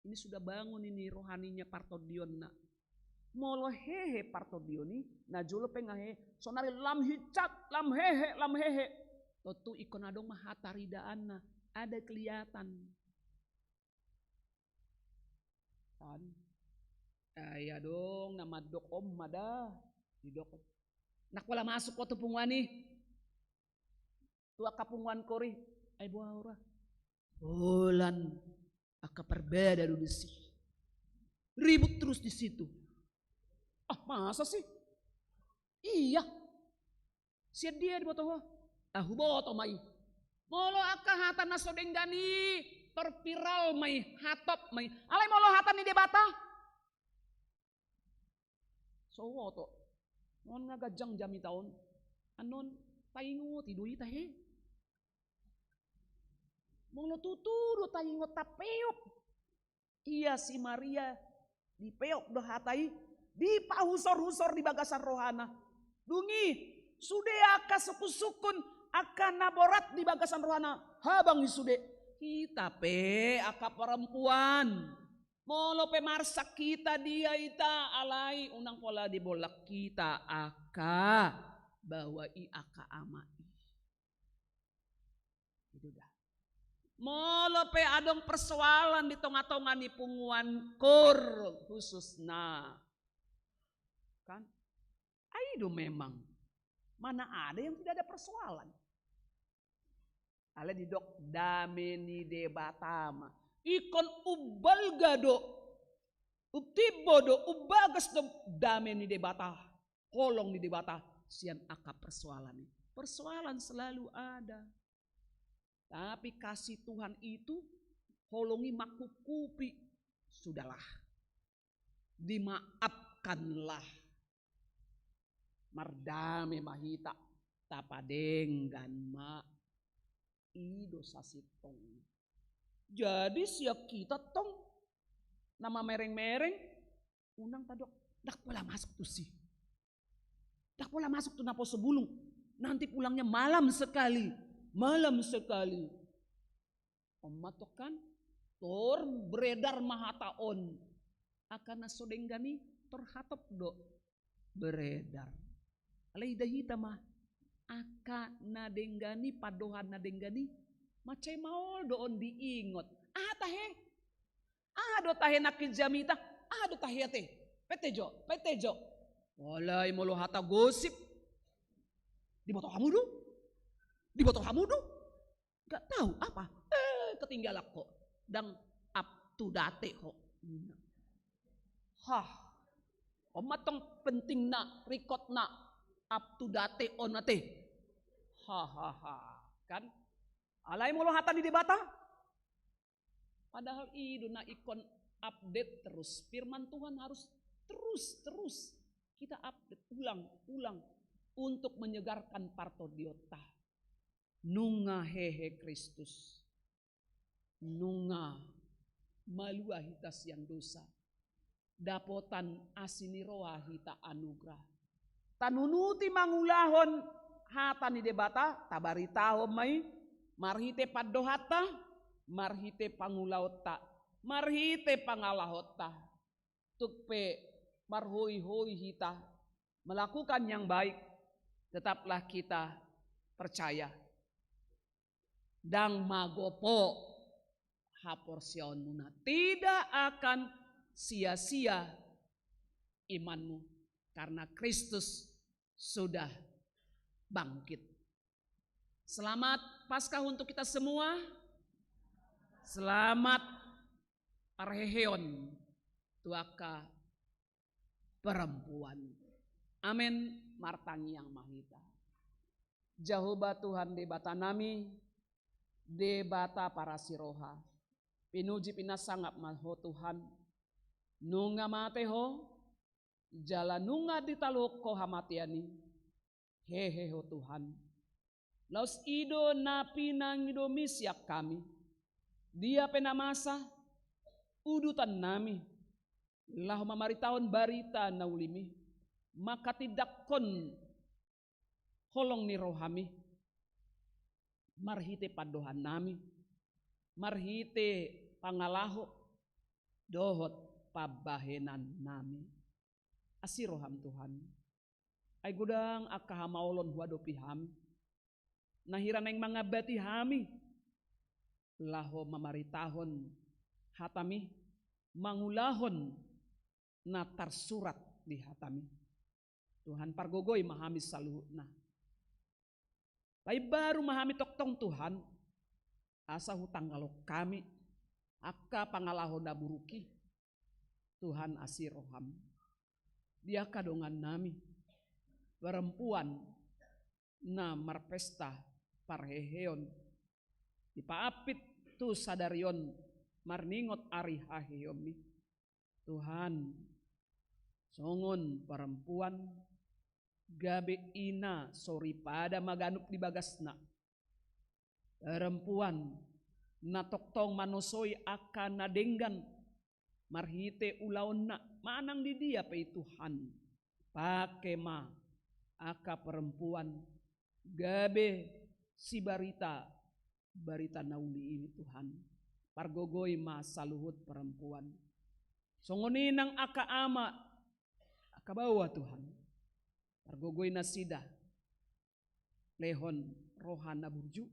Ini sudah bangun ini rohaninya, partondionna. Molo hehe partondion i, na jolo pe nga hehe, sonari lam hicat, lam hehe, lam hehe. Tontu ingkon adong ma hataridaanna, ada kelihatan. Kan? Ai adong na mandok on ma da, didok. Nang pola masuk ho tu punguan i. Tu angka punguan kori, ai boha ho ra. Holan angka parbada do disi. Ribut terus di situ. Ah, masa sih? Iya. Sian dia diboto ho? Ah, huboto ma i. Molo angka hata na so denggan i, terviral ma i, hatop ma i. Alai molo hata ni Debata? So huboto. On nga ganjang jamita on. Annon taingoti do hita he. Molo tutu do taingot, tapeop. Ia si Maria dipeop do hata i, dipahusor-husor di bagasan rohana. Dung i, sude angka sungkun-sungkun, angka na borat di bagasan rohana, habang i sude. Hita pe angka perempuan. Molo pe marsak hita dia ita, alai unang pola dibolak hita angka baoa i, angka ama i. Itu dah. Molo pe adong persoalan di tonga-tonga ni punguan kor khususna. Kan? Ai do memang. Mana ada yang tidak ada persoalan? Alai didok dame ni Debata ma. Ingkon umbalga do, umtimbo do, umbagas do dame ni Debata. Holong ni Debata. sian angka persoalan i. Persoalan selalu ada. Tapi kasih Tuhan itu holong i mangkuphupi. Sudahlah. Dimaafkanlah. Mardame ma hita, tapadenggan ma. I do sasintongna. Jadi sian hita tong na mamereng-mereng, unang tadok, ndang pola masuk tusi. Ndang pola masuk tu naposo bulung. Nanti pulangnya malam sekali. Malam sekali. On ma tong kan, tor beredar ma hata on. Angka na so denggan i tor hatop do beredar. Alai ida hita ma, angka na denggan i, pandohan na denggan i, mansai maol do on diingot. Aha tahe? Aha do tahe nangkin jamita? Aha do tahe ate? Pete jo, pete jo. Alai molo hata gosip, diboto hamu do? Diboto hamu do? Nggak tahu apa? Eh, ketinggalan ho. Ndang up to date ho. Hah. On ma tong pentingna, rekodna, up to date on ate. Hahaha. Kan? Alai molo hata ni Debata, padahal i do na ingkon update terus. Firman Tuhan harus terus, terus kita update, ulang, ulang, untuk menyegarkan partordionta. Nunga hehe Kristus. Nunga malua hita sian dosa. Dapotan asi ni roha hita anugerah. Tanunuti mangulahon hata ni Debata, tabaritahon ma i, marhite pandohanta, marhite pangulaonta, marhite pangalahonta. Tung pe marhoi-hoi hita melakukan yang baik, tetaplah kita percaya. Ndang magopo haporseaonmuna, tidak akan sia-sia imanmu, karena Kristus sudah bangkit. Selamat Paskah untuk kita semua. Selamat parheheon tu angka perempuan. Amen. Martangiang ma hita. Jahowa Tuhan Debata nami, Debata parasi roha. Pinuji pinasangap ma Ho Tuhan. Nunga mate Ho, jala nunga ditaluhon Ho hamatean i. Hehe Ho Tuhan. Laos i do na pinangidomi sian hami. Dia pe na masa udutan nami laho mamaritahon barita na ulim i, manghatindanghon holong ni rohami, marhite pandohan nami, marhite pangalaho dohot pambahenan nami. Asi roham Tuhan. Ai godang angka hamaolon huadopi hami, na hira naeng mangambati hami laho mamaritahon hatami, mangulahon na tarsurat di hatami. Tuhan, pargogoi ma hami saluhutna. Paimbaru ma hami tongtong Tuhan, asa hutanggalhon hami angka pangalaho na buruk i. Tuhan, asi roham. Di angka dongan nami, perempuan na marpesta parheheon, dipaampit tu sadari on marningot ari haheheonmi. Tuhan, songon perempuan gabe ina soripada ma ganup di bagasna. Perempuan na tongtong manosoi angka na denggan marhite ulaonna manang di dia pe i Tuhan. Pake ma angka perempuan gabe sibarita barita na uli i Tuhan. Pargogoi ma saluhut perempuan. Songon i nang angka ama, angka baoa Tuhan. Pargogoi nasida. Lehon roha na burju,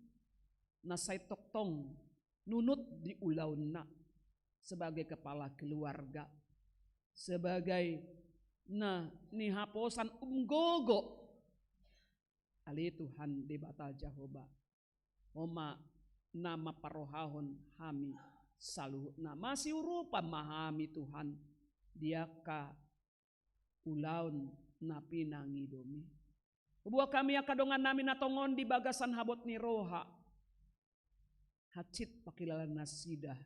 na sai tongtong nunut di ulaonna sebagai kepala keluarga, sebagai na nihaposan umgogo. Ale Tuhan Debata Jahowa, Ho ma na mamparrohahon hami saluhutna, masiurupan ma hami Tuhan di angka ulaon na pinangidomi. Buat hami angka dongannami na tongon di bagasan habot ni roha. Hansit pangkilalaan nasida.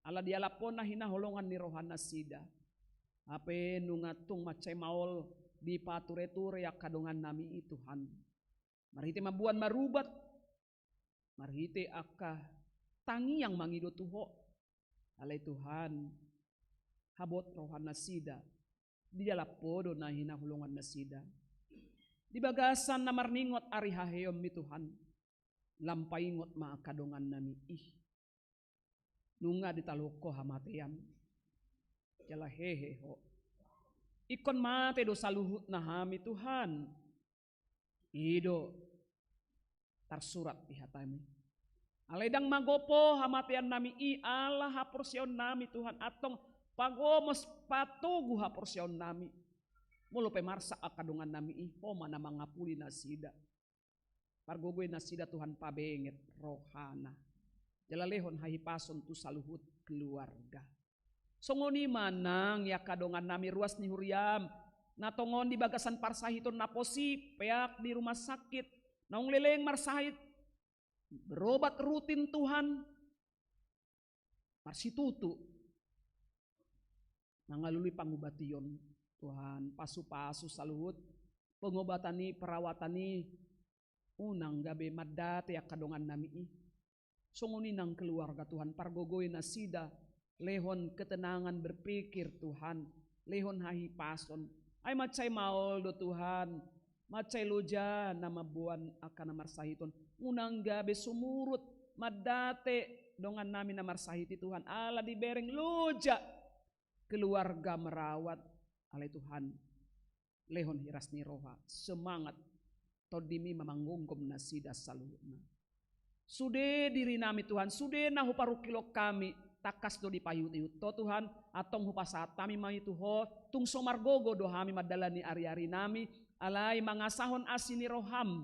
Ala dialap Ho na hinaholongan ni rohanasida. Hape nunga tung mansai maol dipatureture angka dongannami i Tuhan. Marhite mamboan marubat. Marhite angka tangiang mangido tu Ho. Alai Tuhan, habot rohanasida. Dialap Ho do na hinaholongannasida. Di bagasan na marningot ari haheheonmi Tuhan. Lam paingot ma angka dongannami i. Nunga ditaluhon Ho hamatean. Jala hehe Ho. Ingkon mate do saluhutna hami Tuhan. I do tarsurat di hatami. Alai ndang magop Ho hamateannami i ala haporseaonnami Tuhan, antong pagomos patogu haporseaonnami. Molo pe marsak angka dongannami i, Ho ma na mangapuli nasida. Pargogoi nasida Tuhan pabenget rohana. Jala lehon hahipason tu saluhut keluarga. Songon i ma nang i angka dongannami ruas ni huriaM. Na tongon di bagasan parsahiton na posi, peak di rumah sakit. Naung leleng marsahit, berobat rutin Tuhan. Marsitutu. Mangalului pangubation. Tuhan, pasu-pasu saluhut. Pengobatan i, perawatan i. Unang gabe mandate angka dongannami i. Songon i nang keluarga Tuhan, pargogoi nasida, lehon ketenangan berpikir Tuhan, lehon hahipason. Ai mansai maol do Tuhan, mansai loja na mamboan angka na marsahiton. Unang gabe sumurut, mandate dongannami na marsahit i Tuhan, ala dibereng loja keluarga merawat, alai Tuhan. Lehon hiras ni roha, semangat, TondiMi ma manggomgom nasida saluhutna. Sude dirinami Tuhan, sude na huparungkilhon hami, tangkas do dipaihut-ihut Ho Tuhan, antong hupasahat hami ma i tu Ho, tung so margogo do hami mandalani ari-arinami, alai mangasahon asi ni rohaM.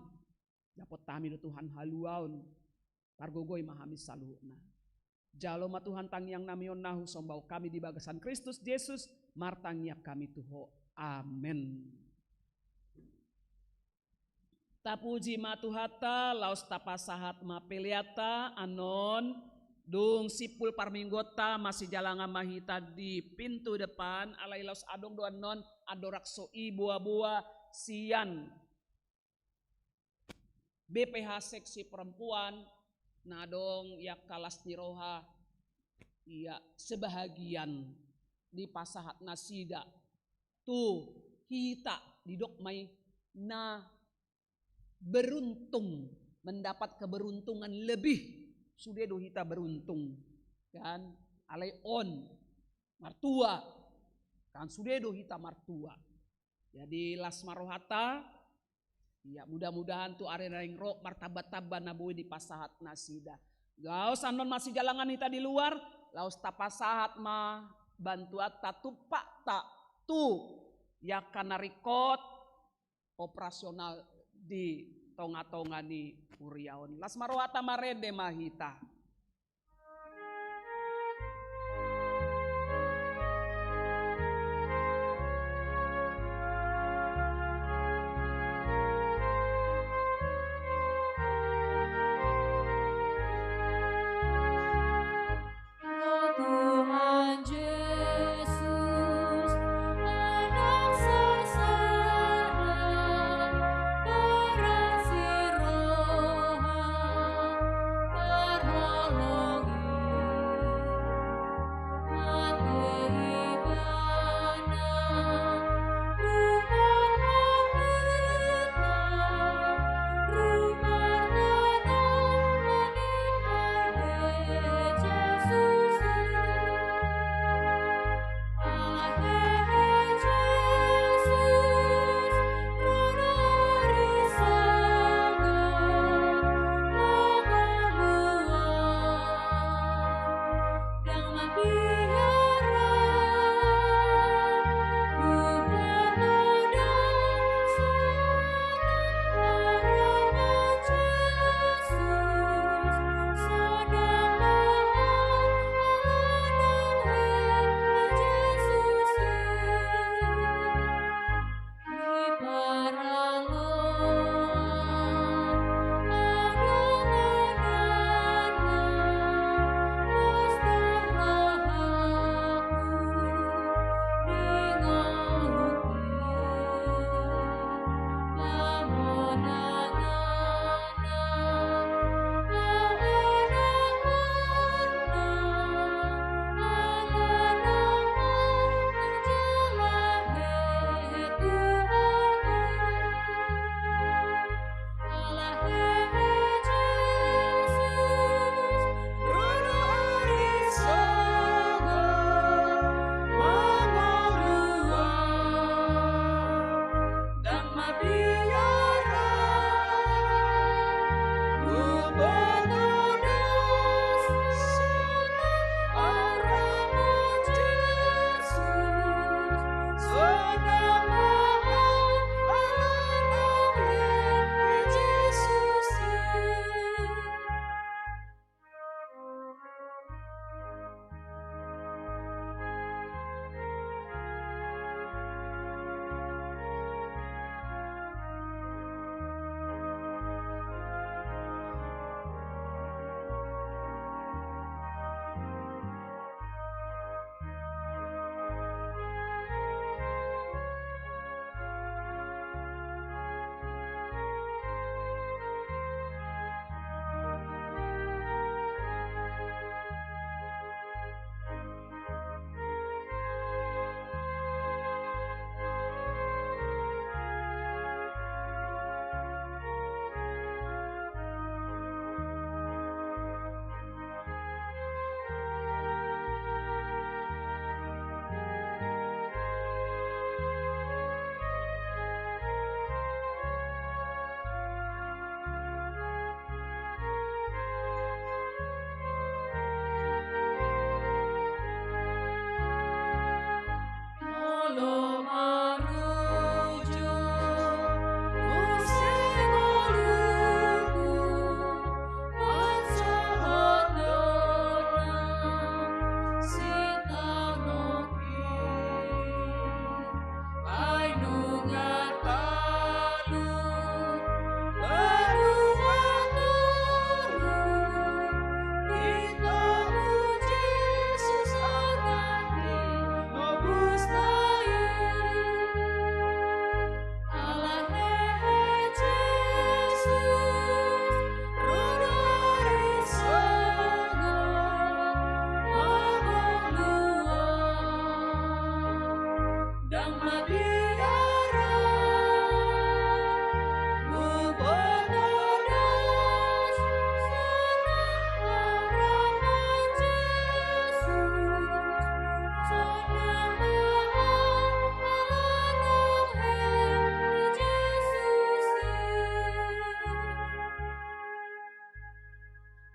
Dapot hami do Tuhan haluaon. Pargogoi ma hami saluhutna. Jalo ma Tuhan tangiangnami on na husombahon hami di bagasan Kristus Jesus, martangiang hami tu Ho. Amen. Tapuji ma Tuhanta, laos tapasahat ma peleanta, annon, dung simpul parmingguonta, masijalangan ma hita di pintu depan, alai laos adong do annon, andorang so i boa-boa, sian B P H seksi perempuan, na adong i angka las ni roha, ia sebahagian dipasahat nasida tu hita didok ma i na beruntung, mendapat keberuntungan lebih, sude do hita beruntung, kan? Alai on, martua, kan sude do hita martua. Jadi las ma rohanta, ia mudah-mudahan tu ari na naeng ro martamba-tamba na boi dipasahat nasida. Laos annon masijalangan hita di luar, laos tapasahat ma bantuanta, tumpakta tu angka na ringkot operasional di tonga-tonga ni huria on. Las ma rohanta, marende ma hita.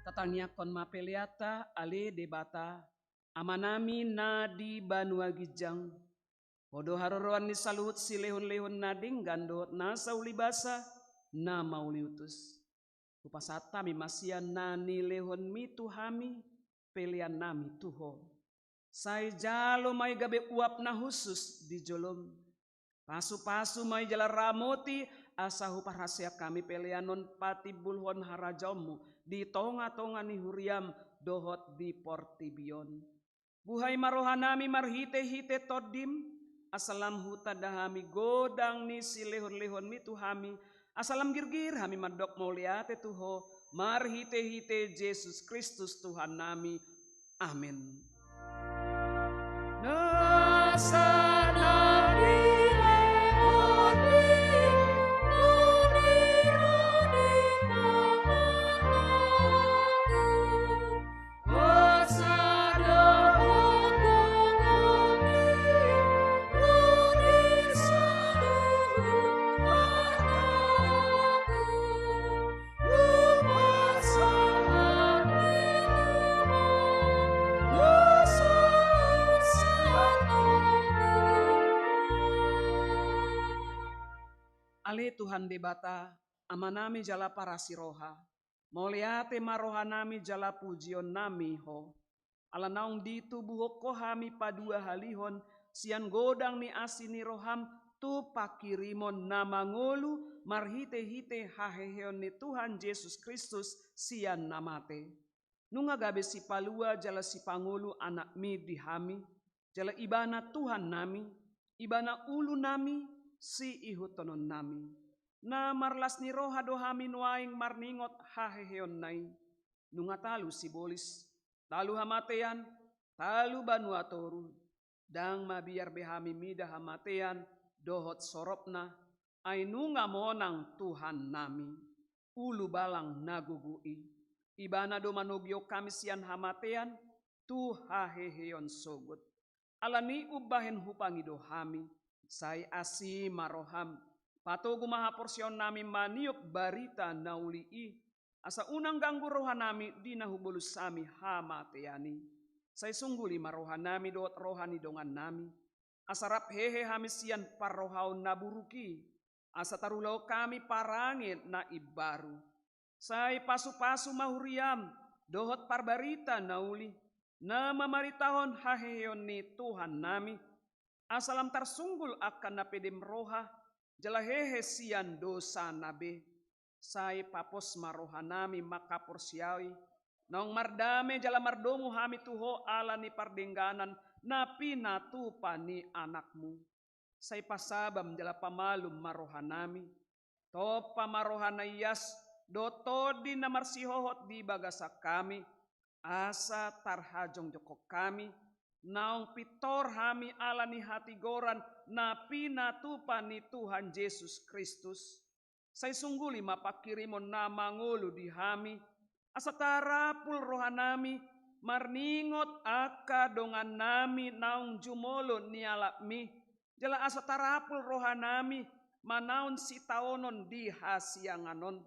Tatangiangkon ma peleanta. Ale Debata, Amanami na di banua ginjang, Ho do haroroan ni saluhut silehonlehon na denggan dohot nasa ulibasa na mauliutus. Hupasahat hami ma sian na nilehonmi tu hami peleannami tu Ho. Sai jalo ma i gabe uap na hushus di jolom. Pasupasu ma i jala ramoti, asa huparhaseang hami pelean on patimbulhon harajaonmu di tongatonga ni huriam dohot di portibi on. Buhai ma rohanami marhitehite Tondim, asa lam hutanda hami godang ni silehonlehonmi tu hami, asa lam girgir hami mandok mauliate tu Ho, marhitehite Jesus Kristus Tuhannami. Amen. Ale Tuhan Debata, Amanami jala parasi roha, mauliate ma rohanami jala pujionnami Ho. Ala naung ditubuhon Ho hami paduahalihon sian godang ni asi ni roham tu panghirimon na mangolu marhitehite haheheon ni Tuhan Jesus Kristus sian na mate. Nunga gabe sipalua jala sipangolu Anakmi di hami, jala Ibana Tuhannami, Ibana ulunami, siihuthononnami. Na marlas ni roha do hami nuaeng marningot haheheonna i. Nunga talu sibolis, talu hamatean, talu banua toru. Ndang mabiar be hami mida hamatean dohot soropna, ai nunga monang Tuhannami, ulubalang na gogo i. Ibana do manogihon hami sian hamatean tu haheheon sogot. Ala ni i umbahen hupangido hami, sai asi ma roham, patogu ma haporseaonnami maniop barita na uli i, asa unang ganggu rohanami di na hubolus hami hamatean i. Sai sungguli ma rohanami dohot roha ni dongannami, asa rap hehe hami sian parrohaon na buruk i, asa tarulahon hami parange na imbaru. Sai pasupasu ma huriam dohot parbarita na uli, na mamaritahon haheheon ni Tuhannami, asa lam tarsunggul angka na pedem roha jala hehe sian dosana be. Sai papos ma rohanami mangkaporseai, naung mardame jala mardomu hami tu Ho ala ni pardengganan na pinatupa ni Anakmu. Sai pasabam jala pamalum ma rohanami. Tompa ma roha na ias dohot tondi na marsihohot di bagasan hami, asa tarhajongjonghon hami, naung pintor hami ala ni hatigoran na pinatupa ni Tuhan Jesus Kristus. Sai sungguli ma panghirimon na mangolu di hami, asa tarapul rohanami marningot angka dongannami naung jumolo nialapmi, jala asa tarapul rohanami manaon sitaonon di hasiangan on.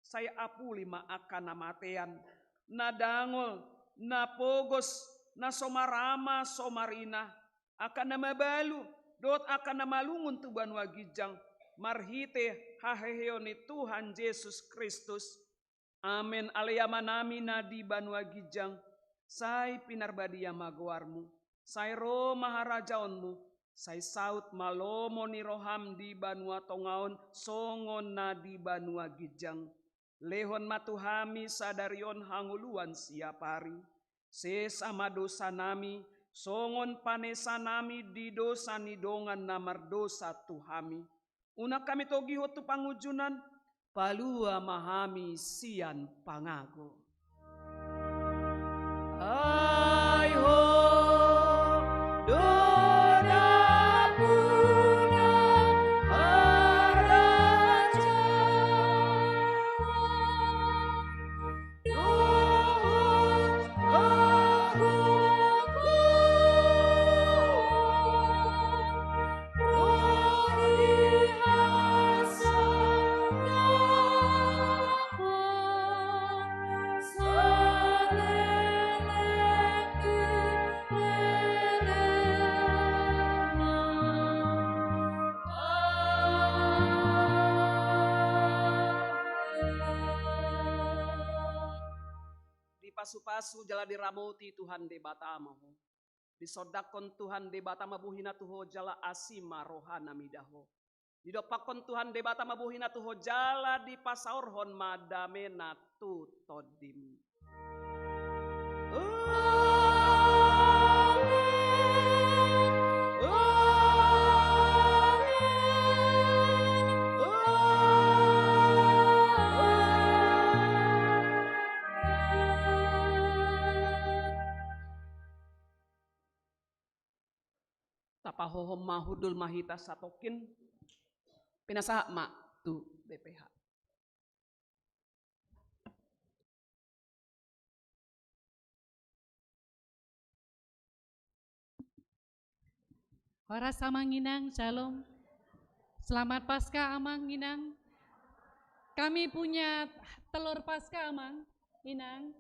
Sai apuli ma angka na matean, na dangol, na pogos, na so marama so marina, angka na mabalu dohot angka na malungun tu banua ginjang, marhite haheheon ni Tuhan Jesus Kristus. Amen. Ale Amanami na di banua ginjang, sai pinarbadia ma goarmu, sai ro ma harajaonmu, sai saut ma lomo ni roham di banua tonga on songon na di banua ginjang. Lehon ma tu hami sadari on hangoluan siapari. Sesa ma dosanami, songon panesanami di dosa ni dongan na mardosa tu hami. Unang hami togihon tu pangunjunan, palua ma hami sian pangago. Ai Ho do dabu Asu jala diramoti Tuhan Debata ma ho. Disondangkon Tuhan Debata ma bohina tu ho jala asi ma rohana mida ho. Didompakkon Tuhan Debata ma bohina tu ho jala dipasaorhon ma damena tu tondim. Amen. Amen. Amen. Tapahohom ma hundul ma hita satongkin. Pinasahat ma tu B P H. Horas Amang Inang, shalom. Selamat Paskah Amang Inang. Kami punya telur Paskah Amang Inang.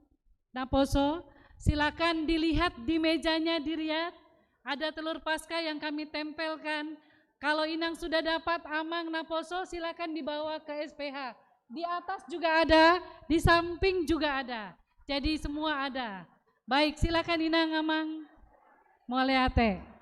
Naposo, silakan dilihat di mejanya di Riyad. Ada telur Paskah yang kami tempelkan. Kalau Inang sudah dapat Amang Naposo, silakan dibawa ke S P H. Di atas juga ada, di samping juga ada. Jadi semua ada. Baik, silakan Inang Amang. Mauliate.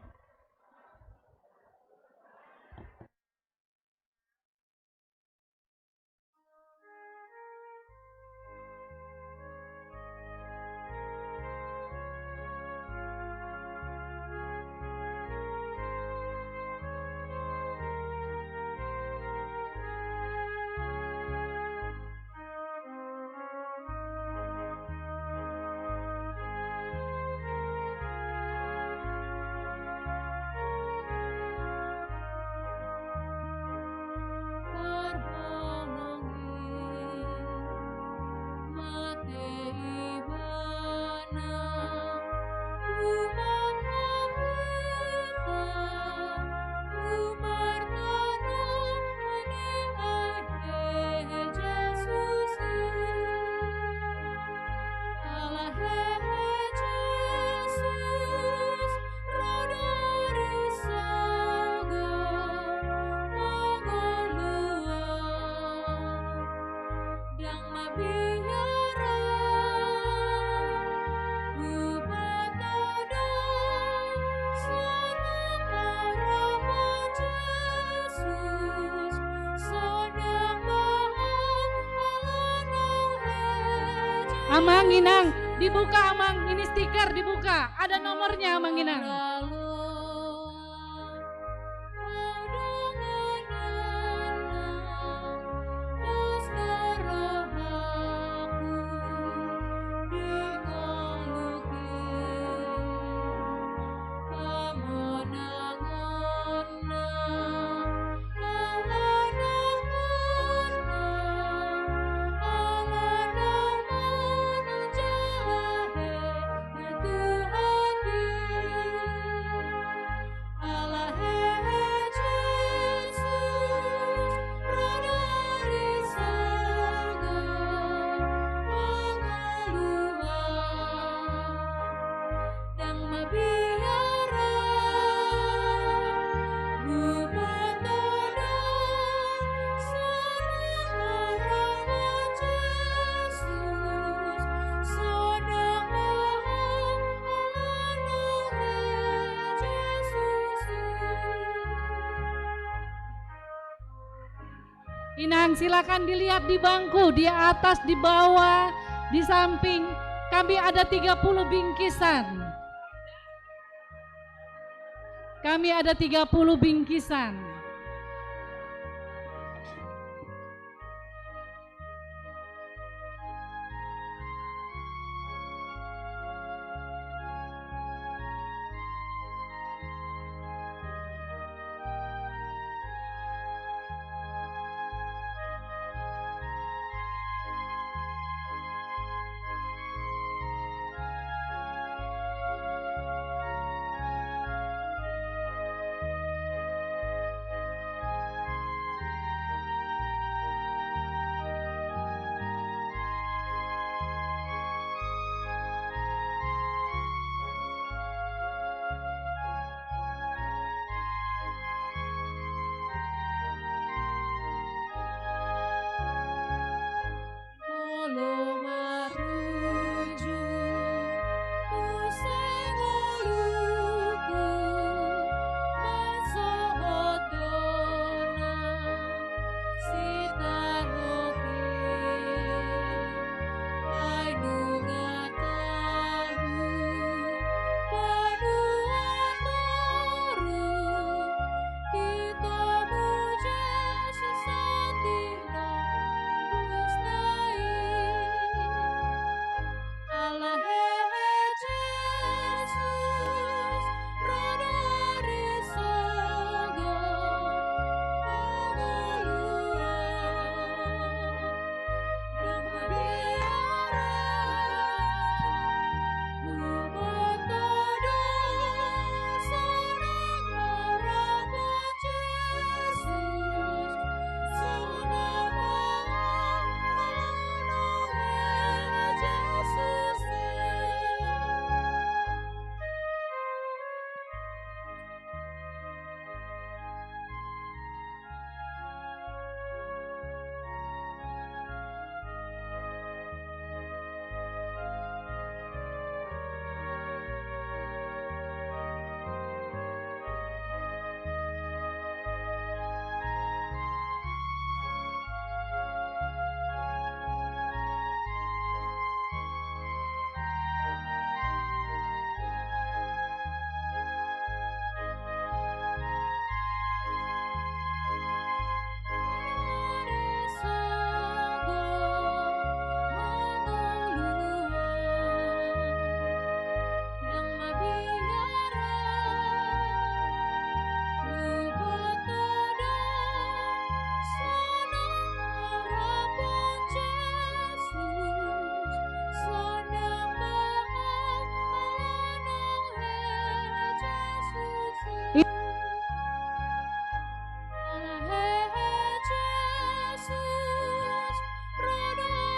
Amang Inang, dibuka Amang, ini stiker dibuka, ada nomornya Amang Inang. Inang, silakan dilihat di bangku, di atas, di bawah, di samping. Kami ada tiga puluh bingkisan. Kami ada tiga puluh bingkisan.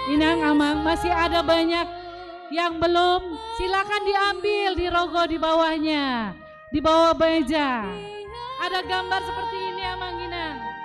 Inang, Amang, masih ada banyak yang belum. Silakan diambil di rogo di bawahnya, di bawah meja. Ada gambar seperti ini, Amang Inang.